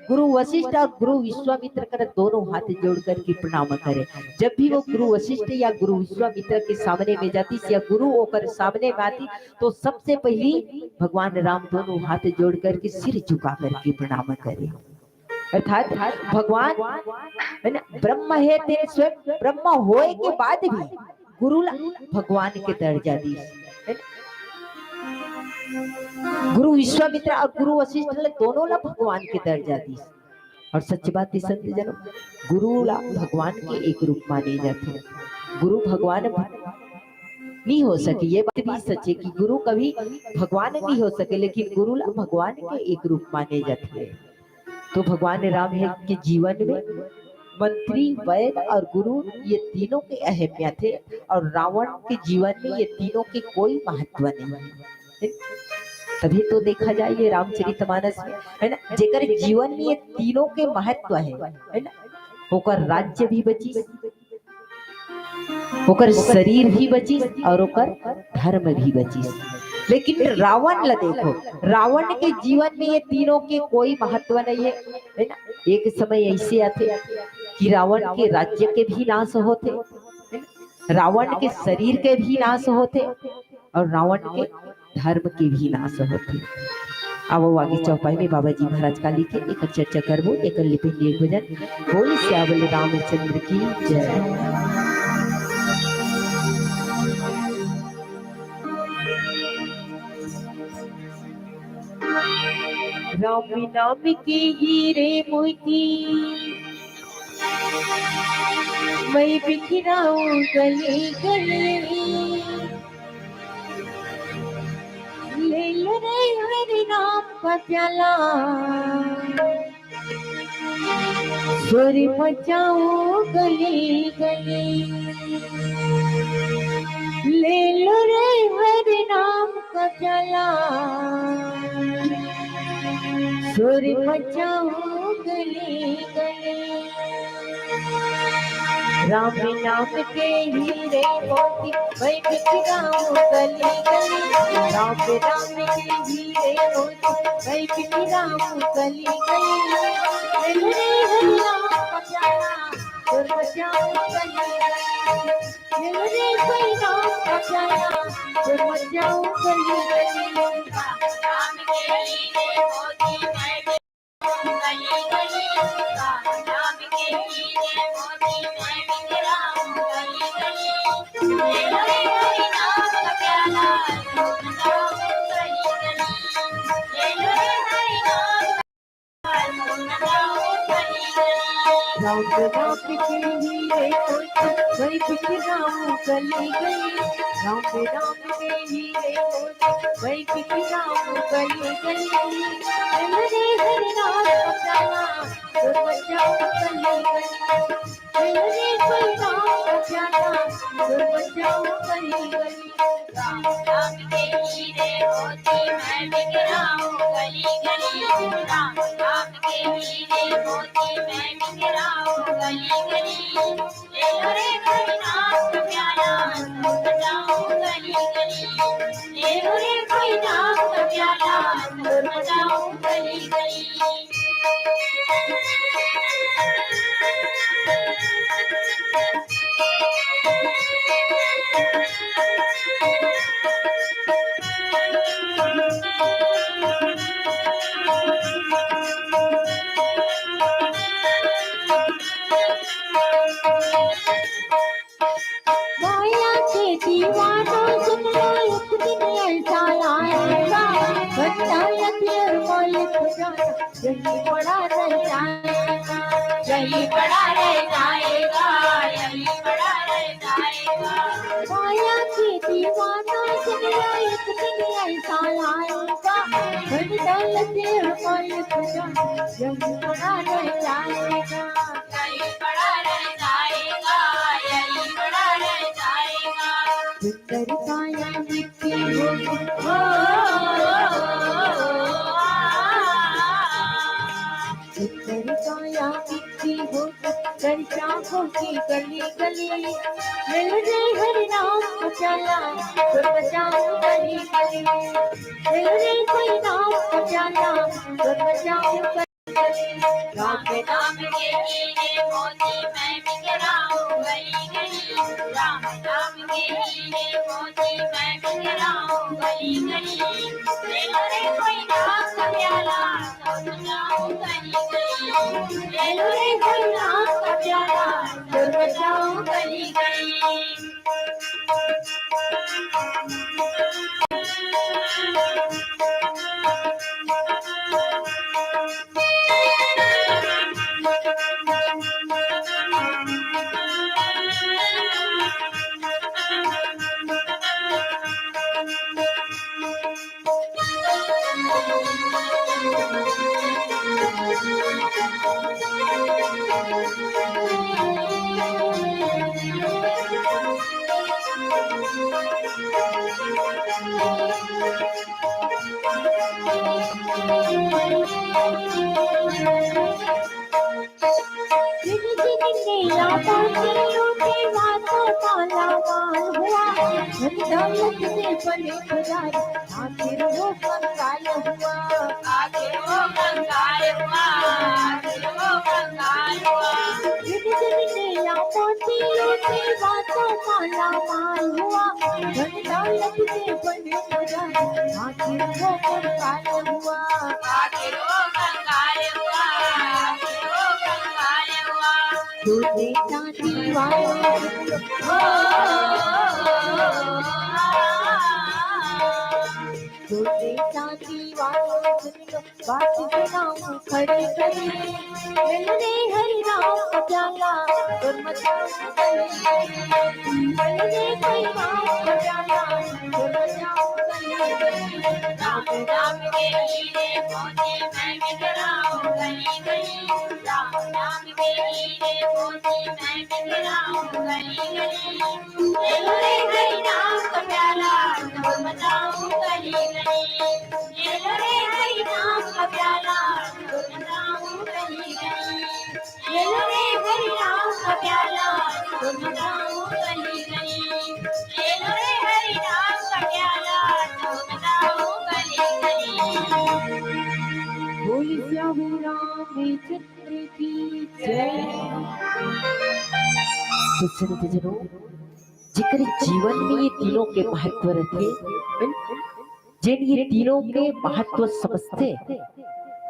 गुरु वशिष्ठ और गुरु विश्वामित्र करा दोनों हाथ जोड़ करके प्रणाम करे। जब भी वो गुरु वशिष्ठ या गुरु विश्वामित्र के सामने में जाती या गुरु ओकर सामने में आती, तो सबसे पहली भगवान राम दोनों हाथ जोड़ करके सिर झुका करके प्रणाम करे। अर्थात भगवान, हे ना, ब्रह्म हे तेन स्वयं ब्रह्म होए के बाद भी गुरु ला भगवान के दर्जा दीस, हे ना? गुरु विश्वामित्र और गुरु वशिष्ठ ला दोनों ला भगवान के दर्जा दीस। और सच बात हे संत जनों, गुरु ला भगवान के एक रूप माने जाथे। गुरु भगवान भ-, नहीं हो सके, ये बात भी सच है कि गुरु कभी भगवान नहीं हो सके, लेकिन गुरु ला भगवान के एक रूप माने जाथे। तो भगवान राम हे के जीवन में मंत्री, वैद और गुरु ये तीनों के अहमियत हे, और रावण के जीवन में ये तीनों के कोई महत्व नहीं है। तभी तो देखा जाए ये रामचरितमानस में, हे ना, जेकर जीवन में ये तीनों के महत्व हे, हे ना, ओकर राज्य भी बचिस, ओकर शरीर भी बचिस और ओकर धर्म भी बचिस। लेकिन रावण ला देखो, रावण के जीवन में ये तीनों के कोई महत्व नहीं है, हे ना? एक समय ऐसे आथे कि रावण के राज्य के भी नाश होथे, हे ना? रावण के शरीर के भी नाश होथे और रावण के धर्म के भी नाश होथे। अब आगे चौपाई में बाबा जी महाराज काली के एकर चर्चा करबो, एकर ले पहिली एक भजन। बोल सियावल रामचंद्र की जय। राम नाम के हीरे मोती, मैं बिखराऊं गली गली। ले लो रे हरि नाम का प्याला, शोर मचाओ गली गली। ले लो रे हरि नाम का प्याला, शोर मचाओ गली गली। राम नाम के हीरे मोती, मैं बिखराऊं गली गली। राम नाम के हीरे मोती, मैं बिखराऊं गली गली। ले रे हरि नाम का प्याला, शोर मचाओ गली गली। ले रे हरि नाम का प्याला, शोर मचाओ गली गली। राम के हीरे मोती, मैं मैं बिखराऊं गली गली, राम राम में ही रे मोती। मैं बिखराऊं गली गली, चल रे हरि नाम का प्याला, सुर मचाऊं गली गली। चल रे हरि नाम का प्याला, सुर मचाऊं गली गली। राम नाम के हीरे मोती मैं बिखराऊं गली गली। राम नाम के हीरे मोती मैं बिखराऊं गली गली। ले लो रे कोई नाम का प्याला, सुर मचाऊं गली गली। ले लो रे कोई नाम का प्याला, सुर मचाऊं गली गली। माया के दीवानों, सुन लो, एक दिन ऐसा आएगा, बंदा या फिर मालिक जाना, यही पड़ा रह जाएगा। यही पड़ा रह जाएगा, यही पड़ा रह जाएगा। माया के दीवानों, सुन लो, एक दिन ऐसा आएगा, बंदा या फिर मालिक जाना, यही पड़ा रह जाएगा। यही पड़ा रह जाएगा, यही पड़ा रह जाएगा। भीतर काया मिट्टी हो, हो, भीतर काया मिट्टी हो, चर्चा होगी गली गली। मिल जाए हरि नाम को प्याला, सुर मचाऊं गली गली। मिल जाए कोई नाम को प्याला, सुर मचाऊं गली। राम नाम के हीरे मोती मैं बिखराऊं गली गली। राम नाम के हीरे मोती मैं बिखराऊं गली गली। ले लो रे कोई नाम का प्याला, सुर मचाऊं गली गली। ले लो रे कोई नाम का प्याला, सुर मचाऊं गली गली। जिन जिन ने यादों की लूटी, माथो माला माल हुआ, धन दौलत से बने पुजारी, आखिर वो कंगाल हुआ। आखिर वो कंगाल हुआ, आखिर वो कंगाल हुआ। जिन जिन ने यादों की लूटी, माथो माला माल हुआ, धन दौलत से बने पुजारी, आखिर वो कंगाल हुआ। आखिर वो कंगाल हुआ, आखिर वो कंगाल हुआ। दूध चांदी वाले, ओ, दूध चांदी वाले, सुन लो, बात सुनाऊं खड़ी खड़ी। मिल रे हरि नाम का प्याला, सुर मचाऊं गली गली। मिल रे हरि नाम का प्याला, सुर मचाऊं गली गली। राम नाम के हीरे मोती मैं बिखराऊं गली गली। राम नाम के हीरे मोती मैं बिखराऊं गली गली। ले लो रे हरि नाम का प्याला, सुर मचाऊं गली गली। ले लो रे हरि नाम का प्याला, सुर मचाऊं गली गली। ले लो रे हरि नाम का प्याला, सुर मचाऊं गली गली। ले लो रे हरि नाम का प्याला, सुर मचाऊं गली गली। बोल सियावर रामचंद्र की जय। तो संत जनों, जेकर जीवन में ये तीनों के महत्व रथे, जेन ये तीनों के महत्व समझथे,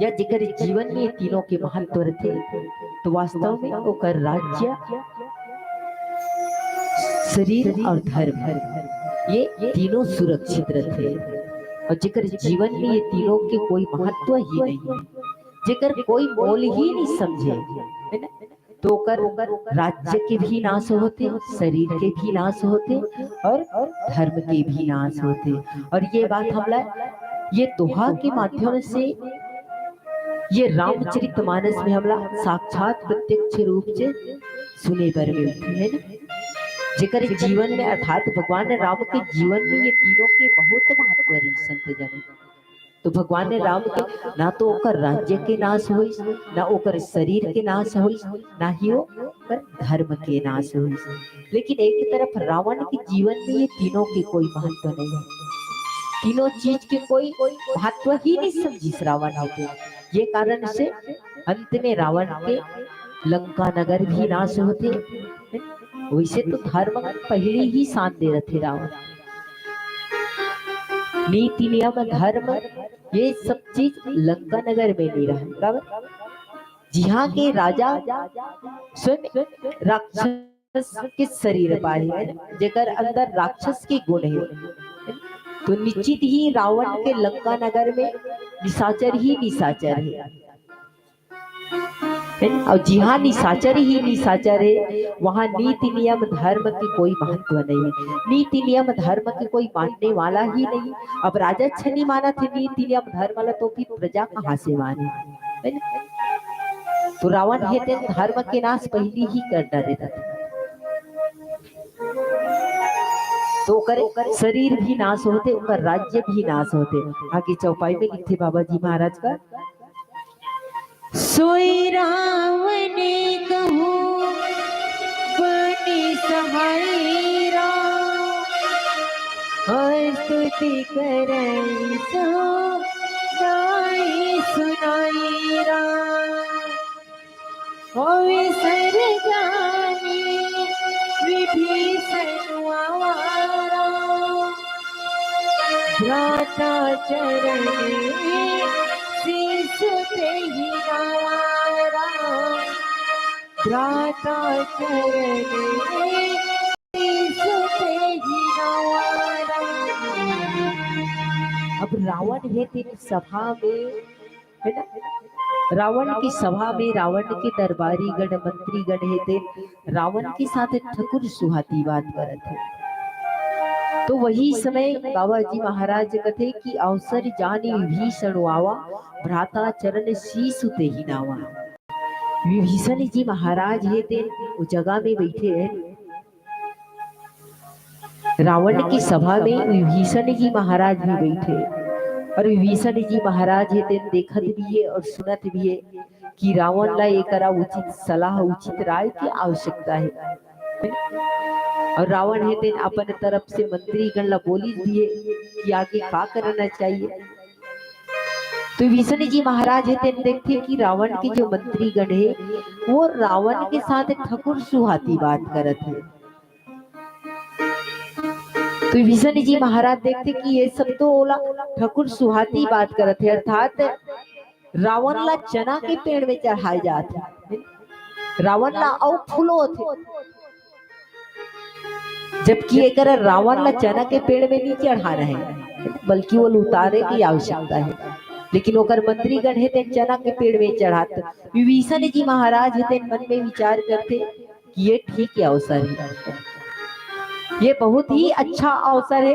या जेकर जीवन में ये तीनों के महत्व रथे, तो वास्तव में ओकर राज्य, शरीर और धर्म, ये तीनों सुरक्षित रथे। और जेकर जीवन में ये तीनों के कोई महत्व ही नहीं है, जेकर कोई मोल ही नहीं समझे, है ना? तो ओकर राज्य के भी नाश होथे, शरीर के भी नाश होथे और धर्म के भी नाश होथे। और ये बात हमला ये दोहा के माध्यम से, ये रामचरित मानस में हमला साक्षात प्रत्यक्ष रूप से सुने बर मिलथे, है ना? जेकर जीवन में, अर्थात भगवान राम के जीवन में ये तीनों के बहुत महत्व रहिस, संत जनों। तो भगवान राम के ना तो ओकर राज्य के नाश होइस, ना ओकर शरीर के नाश होइस, ना ही ओकर धर्म के नाश होइस। लेकिन एक तरफ रावण के जीवन में ये तीनों के कोई महत्व नहीं है, तीनों चीज के कोई महत्व ही नहीं समझिस रावण होते। ये कारण से अंत में रावण के लंका नगर भी नाश होथे। वैसे तो धर्म पहली ही शान दे रथे रावण। नीति नियम धर्म ये सब चीज लंका नगर में नहीं रहा। काबर? जिहाँ के राजा स्वयं राक्षस के शरीर पाए हे, जेकर अंदर राक्षस के गुण हे, तो निश्चित ही रावण के लंका नगर में निशाचर ही निशाचर हे। है ना? और जिहाँ निशाचर ही निशाचर हे, वहाँ नीति नियम धर्म के कोई महत्व नहीं है। नीति नियम धर्म के कोई मानने वाला ही नहीं। अब राजा अच्छा नहीं मानथे नीति नियम धर्म ला, तो फिर प्रजा कहाँ से माने? है ना? तो रावण हे तेन धर्म के नाश पहली ही कर डारे रथे। तो ओकर शरीर भी नाश होथे, ओकर राज्य भी नाश होथे। आगे चौपाई में लिखथे बाबा जी महाराज का, सोई रावण कहूँ बनि सहाई राम, और स्तुति करइ सो गाई सुनाई राम। होय सर जानी विभीषण आवारा, भ्राता चरण शीश तेहि नवारा, भ्राता चरण शीश तेहि नवारा। अब रावण हे तेन सभा में, है ना? रावण की सभा में रावण के दरबारी गण, मंत्री गण हे तेन रावण के साथ ठकुर सुहाती बात करत हे। तो वही समय बाबा जी महाराज कथे कि अवसर जानी विभीषण आवा, भ्राता चरण शीश तेहि नावा। विभीषण जी महाराज हे तेन वो जगह में बैठे हे, रावण की सभा में विभीषण जी महाराज भी बैठे और विभीषण जी महाराज हे तेन देखत भी हे और सुनत भी हे कि रावण ला एकरा उचित सलाह, उचित राय की आवश्यकता हे। और रावण हे तेन अपन तरफ से मंत्री गण ला बोलिस भी हे कि आगे का करना चाहिए। तो विभीषण जी महाराज हे तेन देखथे कि रावण के जो मंत्री गण हे, वो रावण के साथ ठकुर सुहाती बात करत हे। तो विभीषण जी महाराज देखथे कि ये सब तो ओला ठकुर सुहाती बात करत हे, अर्थात रावण ला चना के पेड़ में चढ़ाए जात हे, रावण ला अउ फुलोथे, जबकि एकर रावण ला चना के पेड़ में नहीं चढ़ाना हे, बल्कि वो उतारे की आवश्यकता हे, लेकिन ओकर मंत्री गण हे तेन चना के पेड़ में चढ़ात। विभीषण जी महाराज हे तेन मन में विचार करथे कि ये ठीक हे अवसर हे, ये बहुत ही अच्छा अवसर हे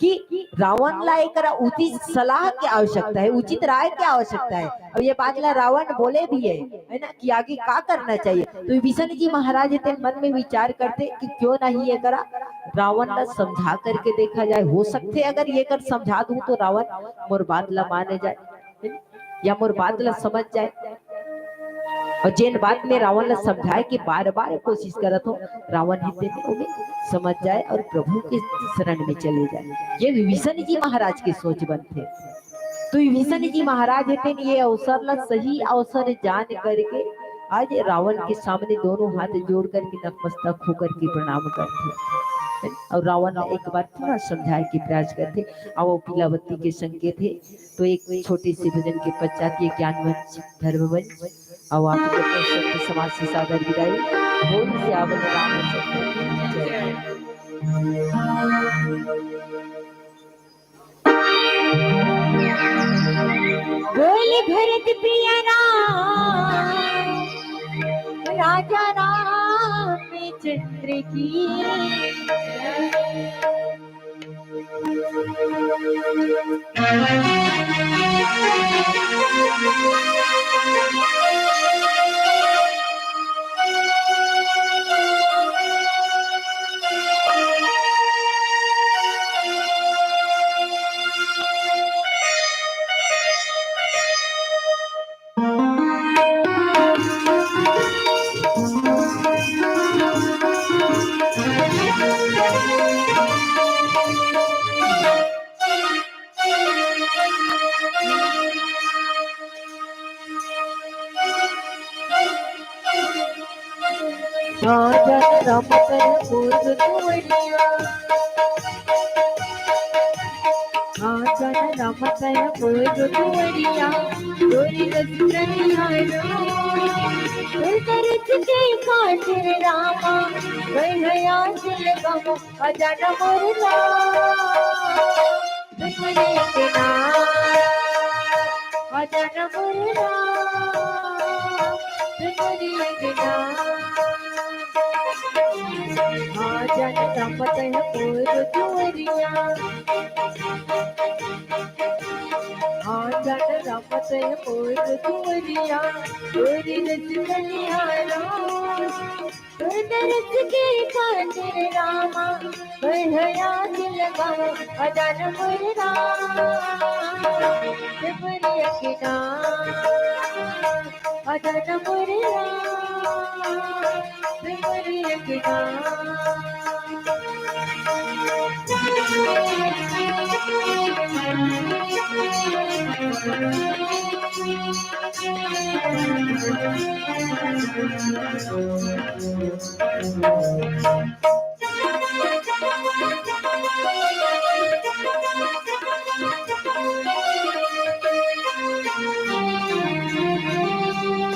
कि रावण ला एकरा उचित सलाह के आवश्यकता हे, उचित राय के आवश्यकता हे। और ये बात ला रावण बोले भी हे, है ना, कि आगे का करना चाहिए। तो विभीषण जी महाराज हे तेन मन में विचार करथे कि क्यों नहीं एकरा रावण ला समझा करके देखा जाए, हो सकथे अगर ये कर समझा दूं तो रावण मोर बात ला माने जाए, है ना? या मोर बात ला समझ जाए। और जेन बात में रावण ला समझाए के बार बार कोशिश करत हो, रावण हे तेन ओमे समझ जाए और प्रभु के शरण में चले जाए। ये विभीषण जी महाराज के सोच बनथे। तो विभीषण जी महाराज हे तेन ये अवसर ला सही अवसर जान करके आज रावण के सामने दोनों हाथ जोड़ करके नतमस्तक होकर के प्रणाम करथे और रावण ला एक बार पूरा समझाए के प्रयास करथे। अउ पीला बत्ती के संकेत हे, तो एक छोटे से भजन के पश्चात ये ज्ञान मंच, धर्म मंच, अउ आप लोग को संत समाज से सादर विदाई। बोल सियावर रामचंद्र की जय। बोल भरत प्रिय राम। राजा रामचंद्र की। राजा राम तय पूर्व कुंवरिया। राजा राम तय पूर्व कुंवरिया। गोरी रस कनिहारो। दुर्दर्श के खातिर रामा। वह याद लगाओ। अजन मुरला। दुनिया के नाम। अजन मुरला। दुनिया के नाम। हाँ, जन रमत है मोर दुवरिया। हाँ, जन रमत है मोर दुवरिया। गोरी रस कनिहारो। दुर्दर्श के खातिर रामा। वह याद लगाओ। अजन मुरला। दुवरिया के नाम। अजन मुरला। दुवरिया के नाम।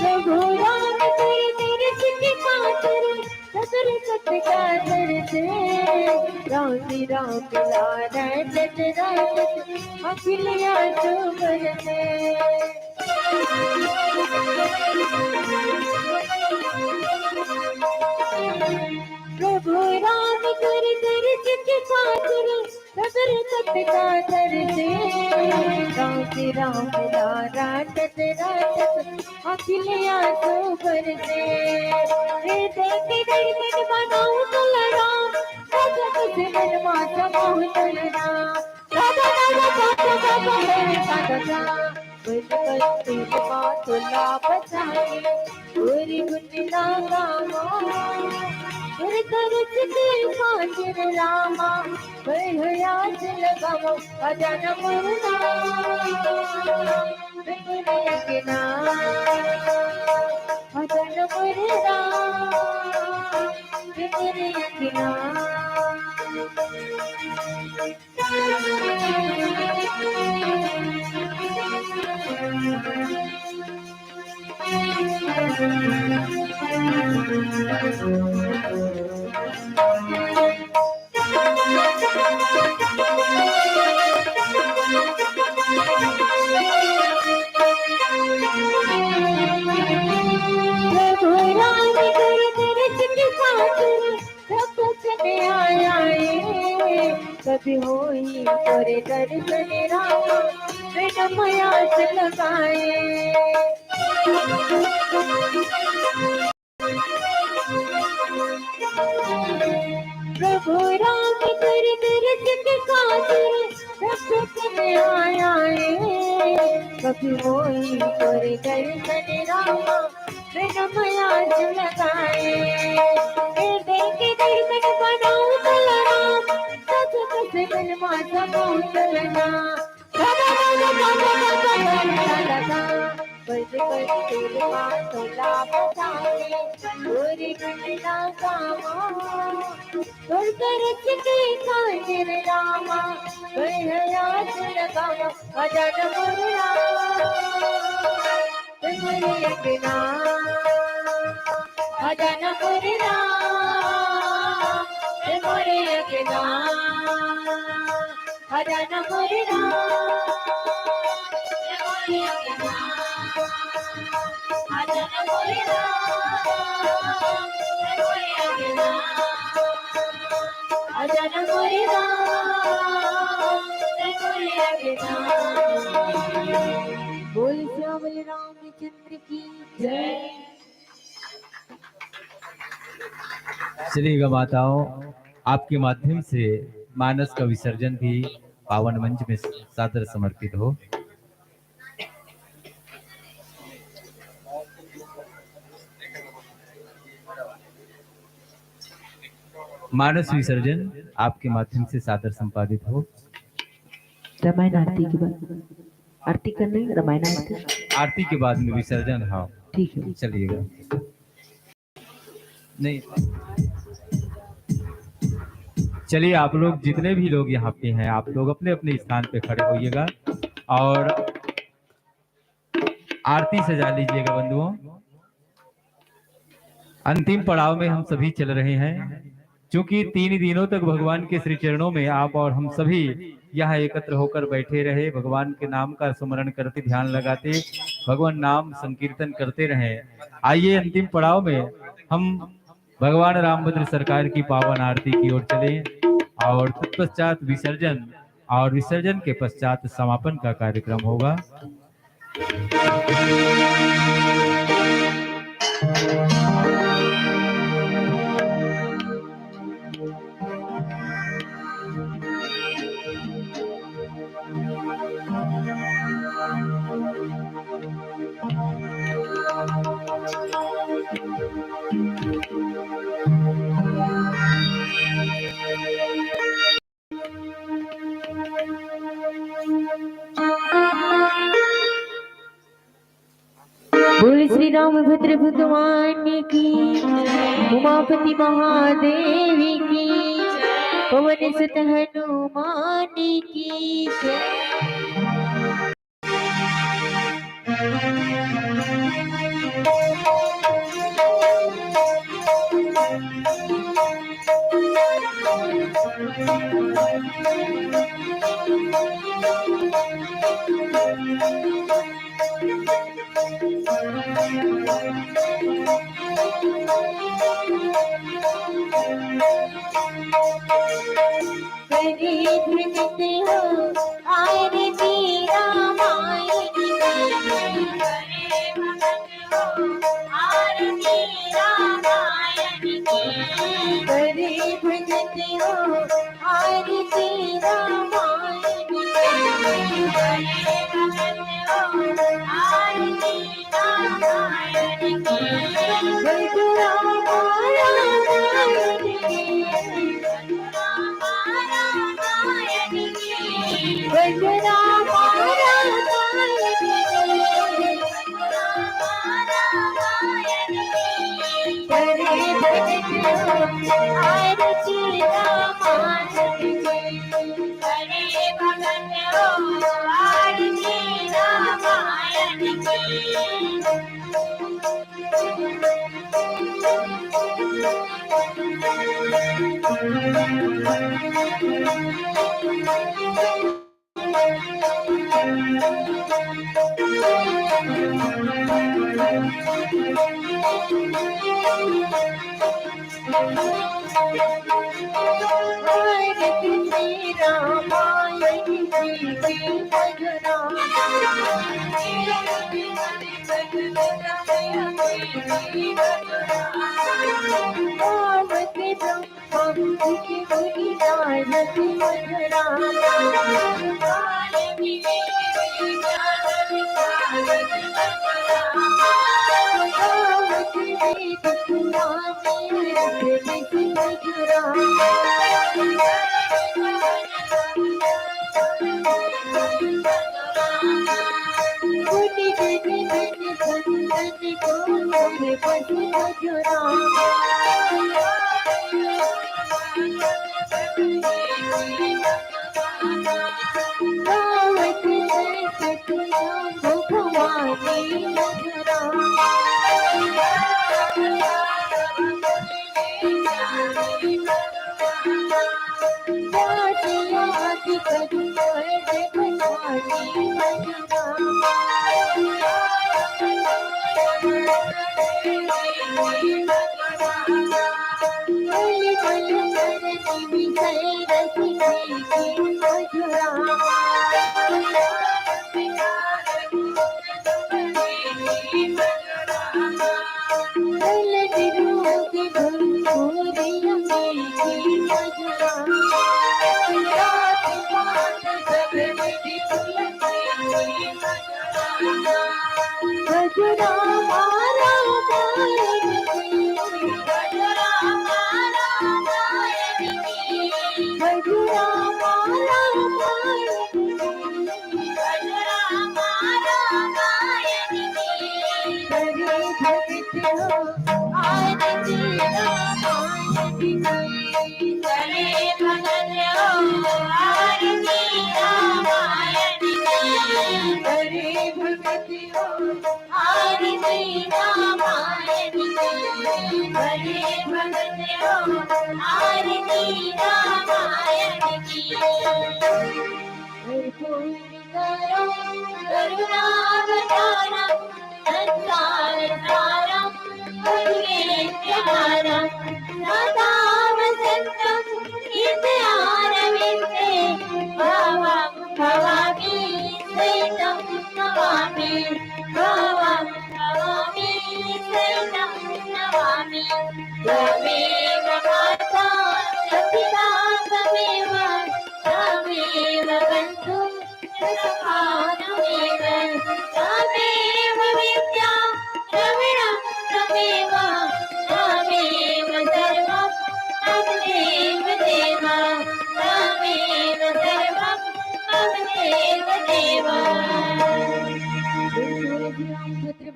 प्रभु राम तेरे, तेरे सिख पात्र, ससुर सत का दर्द, राम जी राम लारा चतरा चत, अखिलिया चोबर से। प्रभु राम कर कर सिख पात्र, सबर सत का दर्द, राम जी राम लारा चतरा चत, अखिलिया चोबर से। हे देख दर्शन बनाऊ तुला राम, सजग से मन मा समाऊ तुला राम। राधा राधा राधा राधा राधा राधा। बचपन से माँ तुला बचाए, पूरी गुंडला गावा। गुरु दरस के खातिर रामा, वह याद लगावा। अजन मुरला। दुवरिया के नाम। अजन मुरला। दुवरिया के नाम। प्रभु राम कर कर सिख पात्र, सब कुछ में आया है। कभी होई तोरे दर्शन रामा, बिन मयास लगाए। प्रभु राम कर कर सिख पात्र, सब कुछ में आया है। कभी होई तोरे दर्शन रामा, बिन मयास लगाए। हे देख दर्शन बनाऊ तुला राम, सजग से मन मा समाऊ तुला राम। राधा राधा राधा राधा राधा राधा। बचपन से माँ तुला बचाए, पूरी गुंडला गावा। गुरु दरस के खातिर रामा, वह याद लगावा। अजन मुरला। दुवरिया के नाम। अजन मुरला। दुवरिया के नाम। अजन मुरला। दुवरिया के नाम। अजन बोल श्याम रामचंद्र की जय। श्री माताओं, आपके माध्यम से मानस का विसर्जन भी पावन मंच में सादर समर्पित हो। मानस विसर्जन आपके माध्यम से सादर संपादित हो। रामायण आरती के बाद, आरती करने, रामायण आरती। आरती के बाद में विसर्जन, हाँ। ठीक है। चलिएगा। नहीं, चलिए, आप लोग जितने भी लोग यहाँ पे हैं, आप लोग अपने अपने स्थान पे खड़े होइएगा और आरती सजा लीजिएगा बंधुओं। अंतिम पड़ाव में हम सभी चल रहे हैं, क्योंकि तीन दिनों तक भगवान के श्री चरणों में आप और हम सभी यहाँ एकत्र होकर बैठे रहे, भगवान के नाम का स्मरण करते, ध्यान लगाते, भगवान नाम संकीर्तन करते रहे। आइए, अंतिम पड़ाव में हम भगवान रामभद्र सरकार की पावन आरती की ओर चलें और तत्पश्चात विसर्जन और विसर्जन के पश्चात समापन का कार्यक्रम होगा। बोल श्री रामभद्र भगवान की, उमापति महादेव की, पवन सुत हनुमान की जय।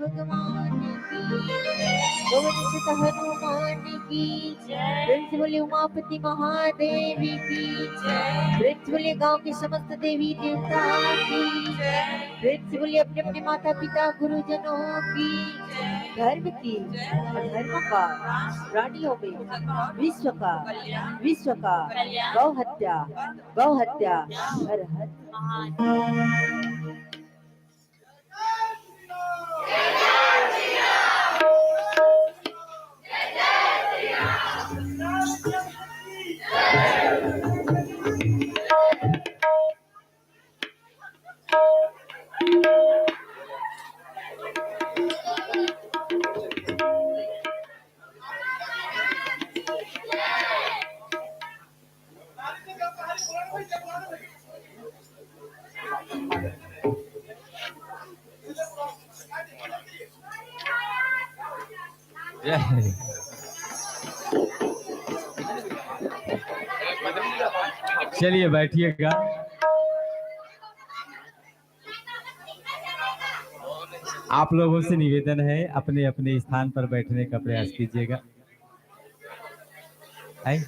भगवान की, पवन सुत हनुमान की, प्रेम से बोलिए उमापति महादेव की, प्रेम से बोलिए गांव के समस्त देवी देवता की, प्रेम से बोलिए अपने अपने माता पिता गुरुजनों की, धर्म की, अधर्म का, प्राणियों में विश्व का, विश्व का, गौ हत्या, गौ हत्या, हर हर चलिए, बैठिएगा। आप लोगों से निवेदन है, अपने अपने स्थान पर बैठने का प्रयास कीजिएगा। आइए।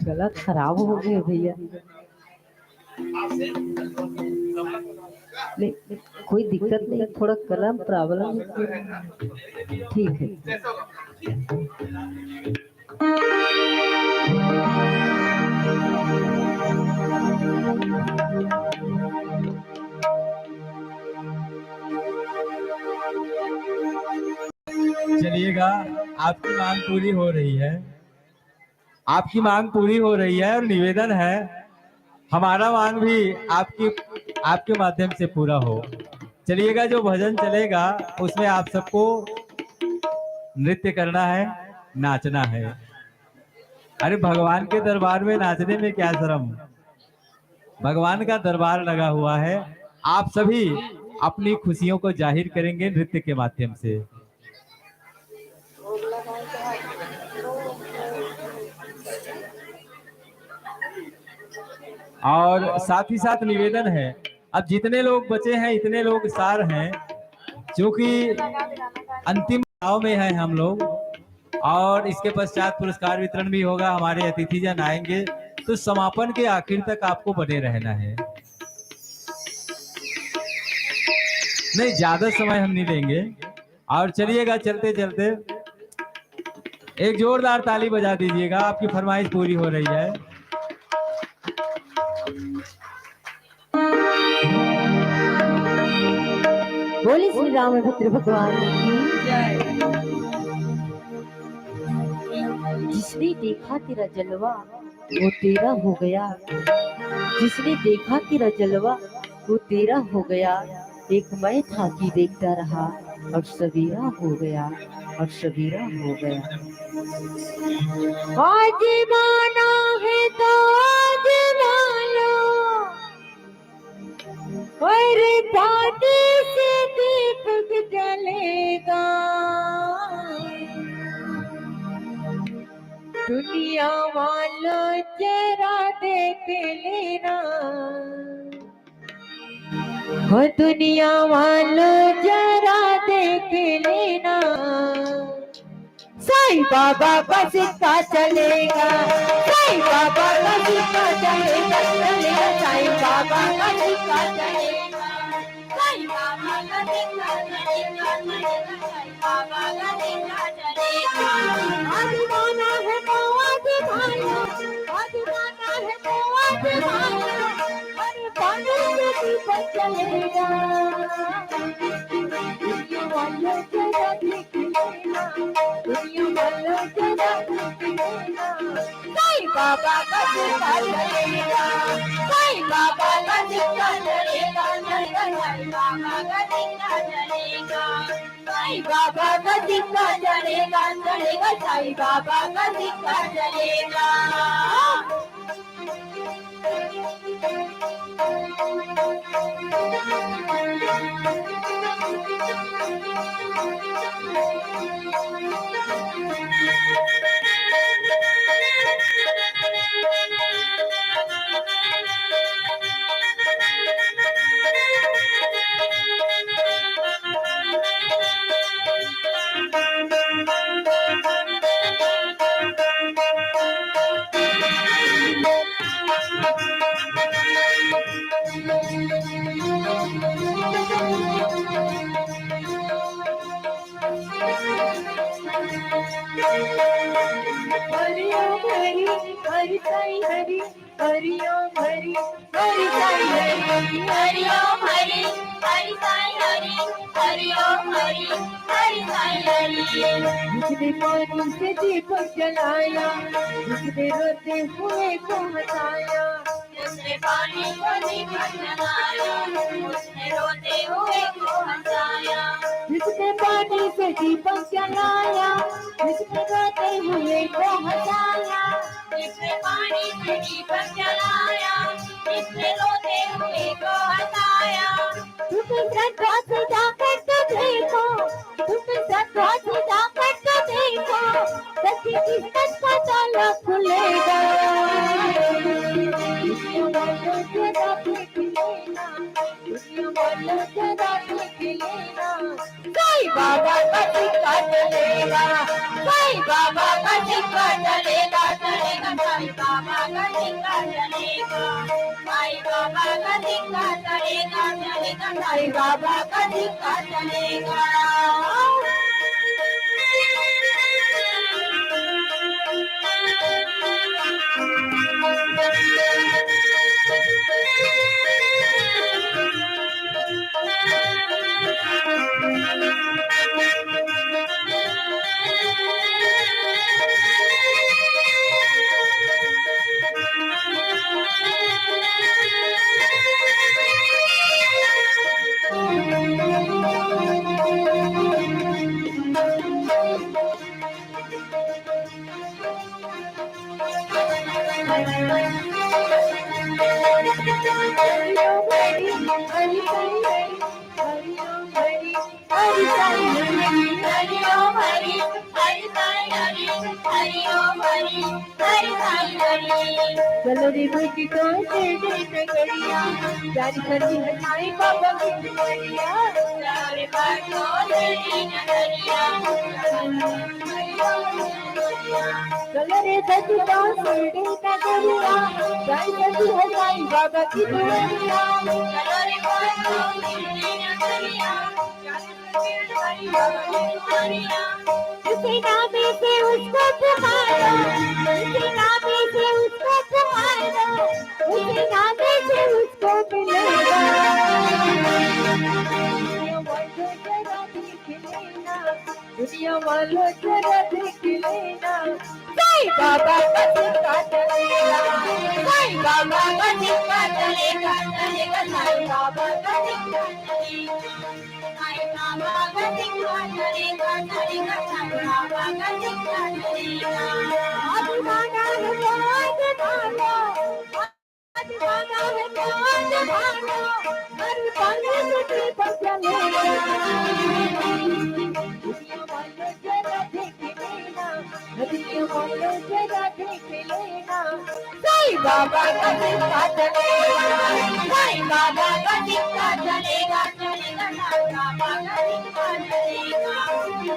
गला खराब हो गया भैया। नहीं, कोई दिक्कत नहीं, थोड़ा कलम प्रॉब्लम है। ठीक है। चलिएगा, आपकी मांग पूरी हो रही है। आपकी मांग पूरी हो रही है और निवेदन है, हमारा मांग भी आपकी, आपके माध्यम से पूरा हो। चलिएगा, जो भजन चलेगा उसमें आप सबको नृत्य करना है, नाचना है। अरे, भगवान के दरबार में नाचने में क्या शर्म, भगवान का दरबार लगा हुआ है। आप सभी अपनी खुशियों को जाहिर करेंगे नृत्य के माध्यम से। और साथ ही साथ निवेदन है, अब जितने लोग बचे हैं, इतने लोग सार हैं, क्योंकि अंतिम पड़ाव में हैं हम लोग, और इसके पश्चात पुरस्कार वितरण भी होगा, हमारे अतिथि जन आएंगे, तो समापन के आखिर तक आपको बने रहना है। नहीं, ज्यादा समय हम नहीं लेंगे। और चलिएगा, चलते चलते एक जोरदार ताली बजा दीजिएगा, आपकी फरमाइश पूरी हो रही है। बोले श्री रामभद्र भगवान की जय। जिसने देखा तेरा जलवा, वो तेरा हो गया। जिसने देखा तेरा जलवा, वो तेरा हो गया। एक मैं था कि देखता रहा, अब सवेरा हो गया, अब सवेरा हो गया। आजमाना है तो आजमा लो, अरे पानी से दीपक जलेगा। दुनिया वालों जरा देख लेना, हो दुनिया वालों जरा देख लेना। साईं बाबा का सिक्का चलेगा, साईं बाबा का सिक्का चलेगा, चलेगा, साईं बाबा का सिक्का चलेगा, साईं बाबा का सिक्का चलेगा, चलेगा, साईं बाबा का सिक्का चलेगा। आजमाना है तो आजमा लो, आजमाना है तो आजमा लो, अरे पानी के ऊपर चलेगा। दुनिया वालों जरा देख लेना, दुनिया वालों जरा देख लेना। साईं बाबा का सिक्का चलेगा, साईं बाबा का सिक्का चलेगा, चलेगा, साईं बाबा का सिक्का चलेगा, साईं बाबा का सिक्का चलेगा, चलेगा, साईं बाबा का सिक्का चलेगा। हरि ओम हरि, हरि साईं हरि, हरि ओम हरि, हरि साईं हरि, हरि ओम हरि, हरि साईं हरि, हरि ओम हरि, हरि साईं हरि। जिसने पानी से दीपक जलाया, जिसने रोते हुए को हंसाया, जिसने पानी को दीपक जलाया, उसने रोते हुए को हंसाया। जिसने पानी से दीपक जलाया, जिसने रोते हुए को हंसाया। जिसने पानी से दीपक जलाया, जिसने रोते हुए को हंसाया। तुम श्रद्धा से जाकर तो देखो, तुम श्रद्धा से जाकर तो देखो, सच्ची किस्मत का ताला खुलेगा। दुनिया वालों जरा देख लेना, दुनिया वालों जरा देख लेना। साईं बाबा का सिक्का चलेगा, साईं बाबा का सिक्का चलेगा, चलेगा, साईं बाबा का सिक्का चलेगा। साईं बाबा का सिक्का चलेगा, चलेगा, साईं बाबा का सिक्का चलेगा। हरि साईं हरि, हरि साईं हरि, हरि ओम हरि, हरि साईं हरि, हरि ओम हरि, हरि साईं हरि। चलो रे बेटी तो से दे नगरिया, जारी करती है साईं बाबा की दुआरिया। चलो रे बेटी तो से दे नगरिया, चलो रे बेटी तो से दे नगरिया, जारी करती है साईं बाबा की दुआरिया। चलो रे बेटी तो से दे नगरिया, उसी नामे से उसको पुकारो, उसी नामे से उसको पुकारो, उसी नामे से उसको मिलेगा। दुनिया वालों जरा देख लेना, साईं बाबा का सिक्का चलेगा, साईं बाबा का सिक्का चलेगा, चलेगा, साईं बाबा का सिक्का चलेगा। साईं बाबा का सिक्का चलेगा, चलेगा, साईं बाबा का सिक्का चलेगा। अभिमाना है तो अभिमाना, अभिमाना है तो अभिमाना, हर पल तुझे पर चलेगा। दुनिया वालों जरा देख लेना, दुनिया वालों जरा देख लेना। साईं बाबा का सिक्का चलेगा, साईं बाबा का सिक्का चलेगा, चलेगा, साईं बाबा का सिक्का चलेगा,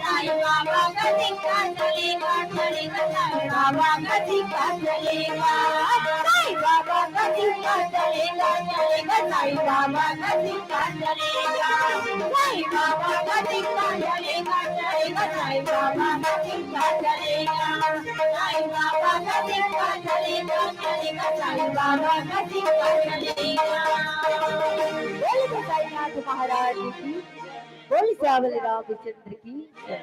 साईं बाबा का सिक्का चलेगा, चलेगा, साईं बाबा का सिक्का चलेगा, साईं बाबा का सिक्का चलेगा, चलेगा, साईं बाबा का सिक्का चलेगा, साईं बाबा का सिक्का चलेगा, चलेगा, साईं बाबा का सिक्का चलेगा, साईं बाबा का सिक्का चलेगा, चलेगा, साईं बाबा का सिक्का चलेगा। बोल साईनाथ महाराज की, बोल सियावर रामचंद्र की जय।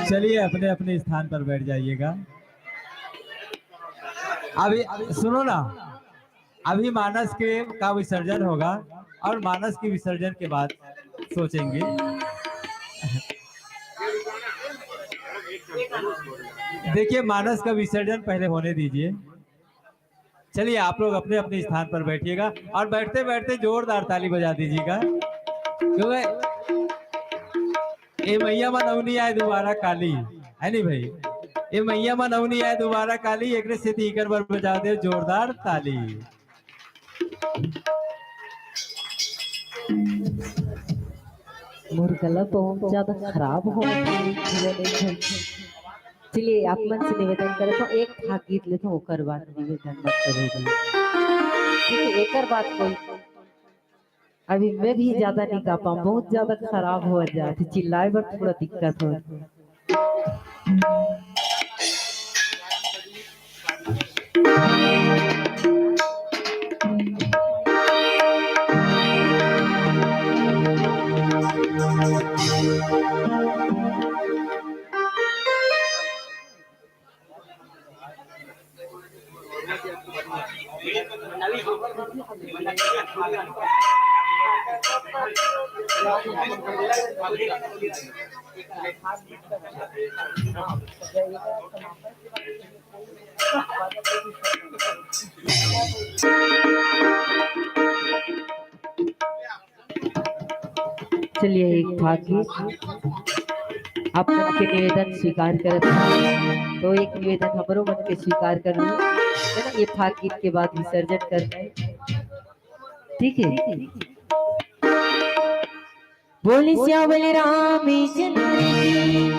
चलिए, अपने अपने स्थान पर बैठ जाइएगा। अभी सुनो ना, अभी मानस के का विसर्जन होगा और मानस के विसर्जन के बाद सोचेंगे। देखिए, मानस का विसर्जन पहले होने दीजिए। चलिए, आप लोग अपने अपने स्थान पर बैठिएगा और बैठते बैठते जोरदार ताली बजा दीजिएगा, क्योंकि ए मइया मन अउ नइ आए दुबारा काली, है नी भाई? ए मइया मन अउ नइ आए दुबारा काली, एकरे सेती इकर बर बजा दे जोरदार ताली। मोर गला बहुत ज्यादा खराब हो गया है। चलिए, आप मन से निवेदन करत हूँ, एक ठा गीत लेत हूँ, ओकर बाद निवेदन मत करो। ठीक है, एकर बाद कोई, अभी मैं भी ज्यादा नहीं गा पाऊँ, बहुत ज्यादा खराब हो जात हे, चिल्लाए बर थोड़ा दिक्कत हो। चलिए, एक ठा गीत आप मन के निवेदन स्वीकार करत हन, तो एक निवेदन हमरो मन के स्वीकार कर लो, है ना? एक ठा गीत के बाद विसर्जन करना है, ठीक है? बोल सियावर रामचंद्र की,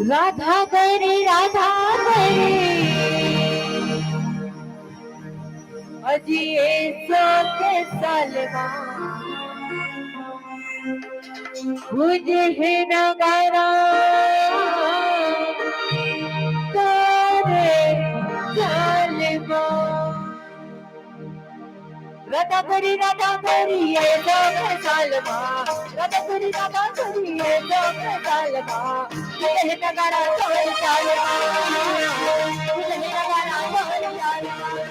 राधा करे, राधा करे। अजी ए सो के सलमा बुझे हे नगारा तोरे सलमा। राधा करी, राधा करी, ए सो के सलमा। राधा करी, राधा करी, ए सो के सलमा। बुझे हे नगारा तोरे सलमा। बुझे हे नगारा तोरे सलमा।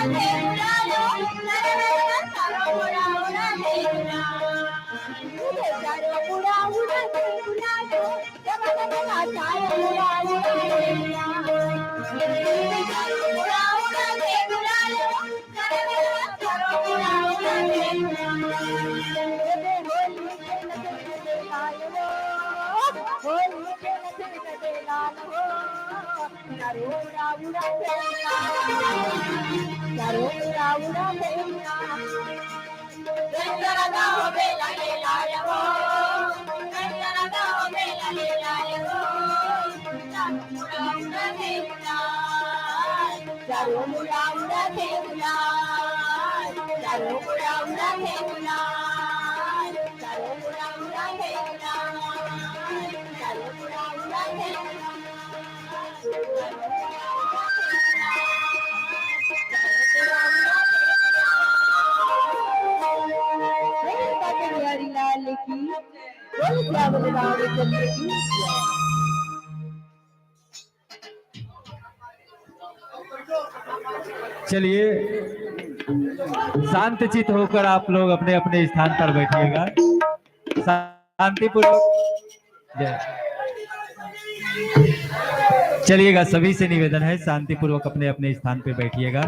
प्रेम का बिहारी लाल की, बोल क्या बोले रावण चंद्र की। चलिए, शांत चित होकर आप लोग अपने अपने स्थान पर बैठिएगा। शांतिपूर्वक, जय। चलिएगा, सभी से निवेदन है, शांतिपूर्वक अपने अपने स्थान पे बैठिएगा।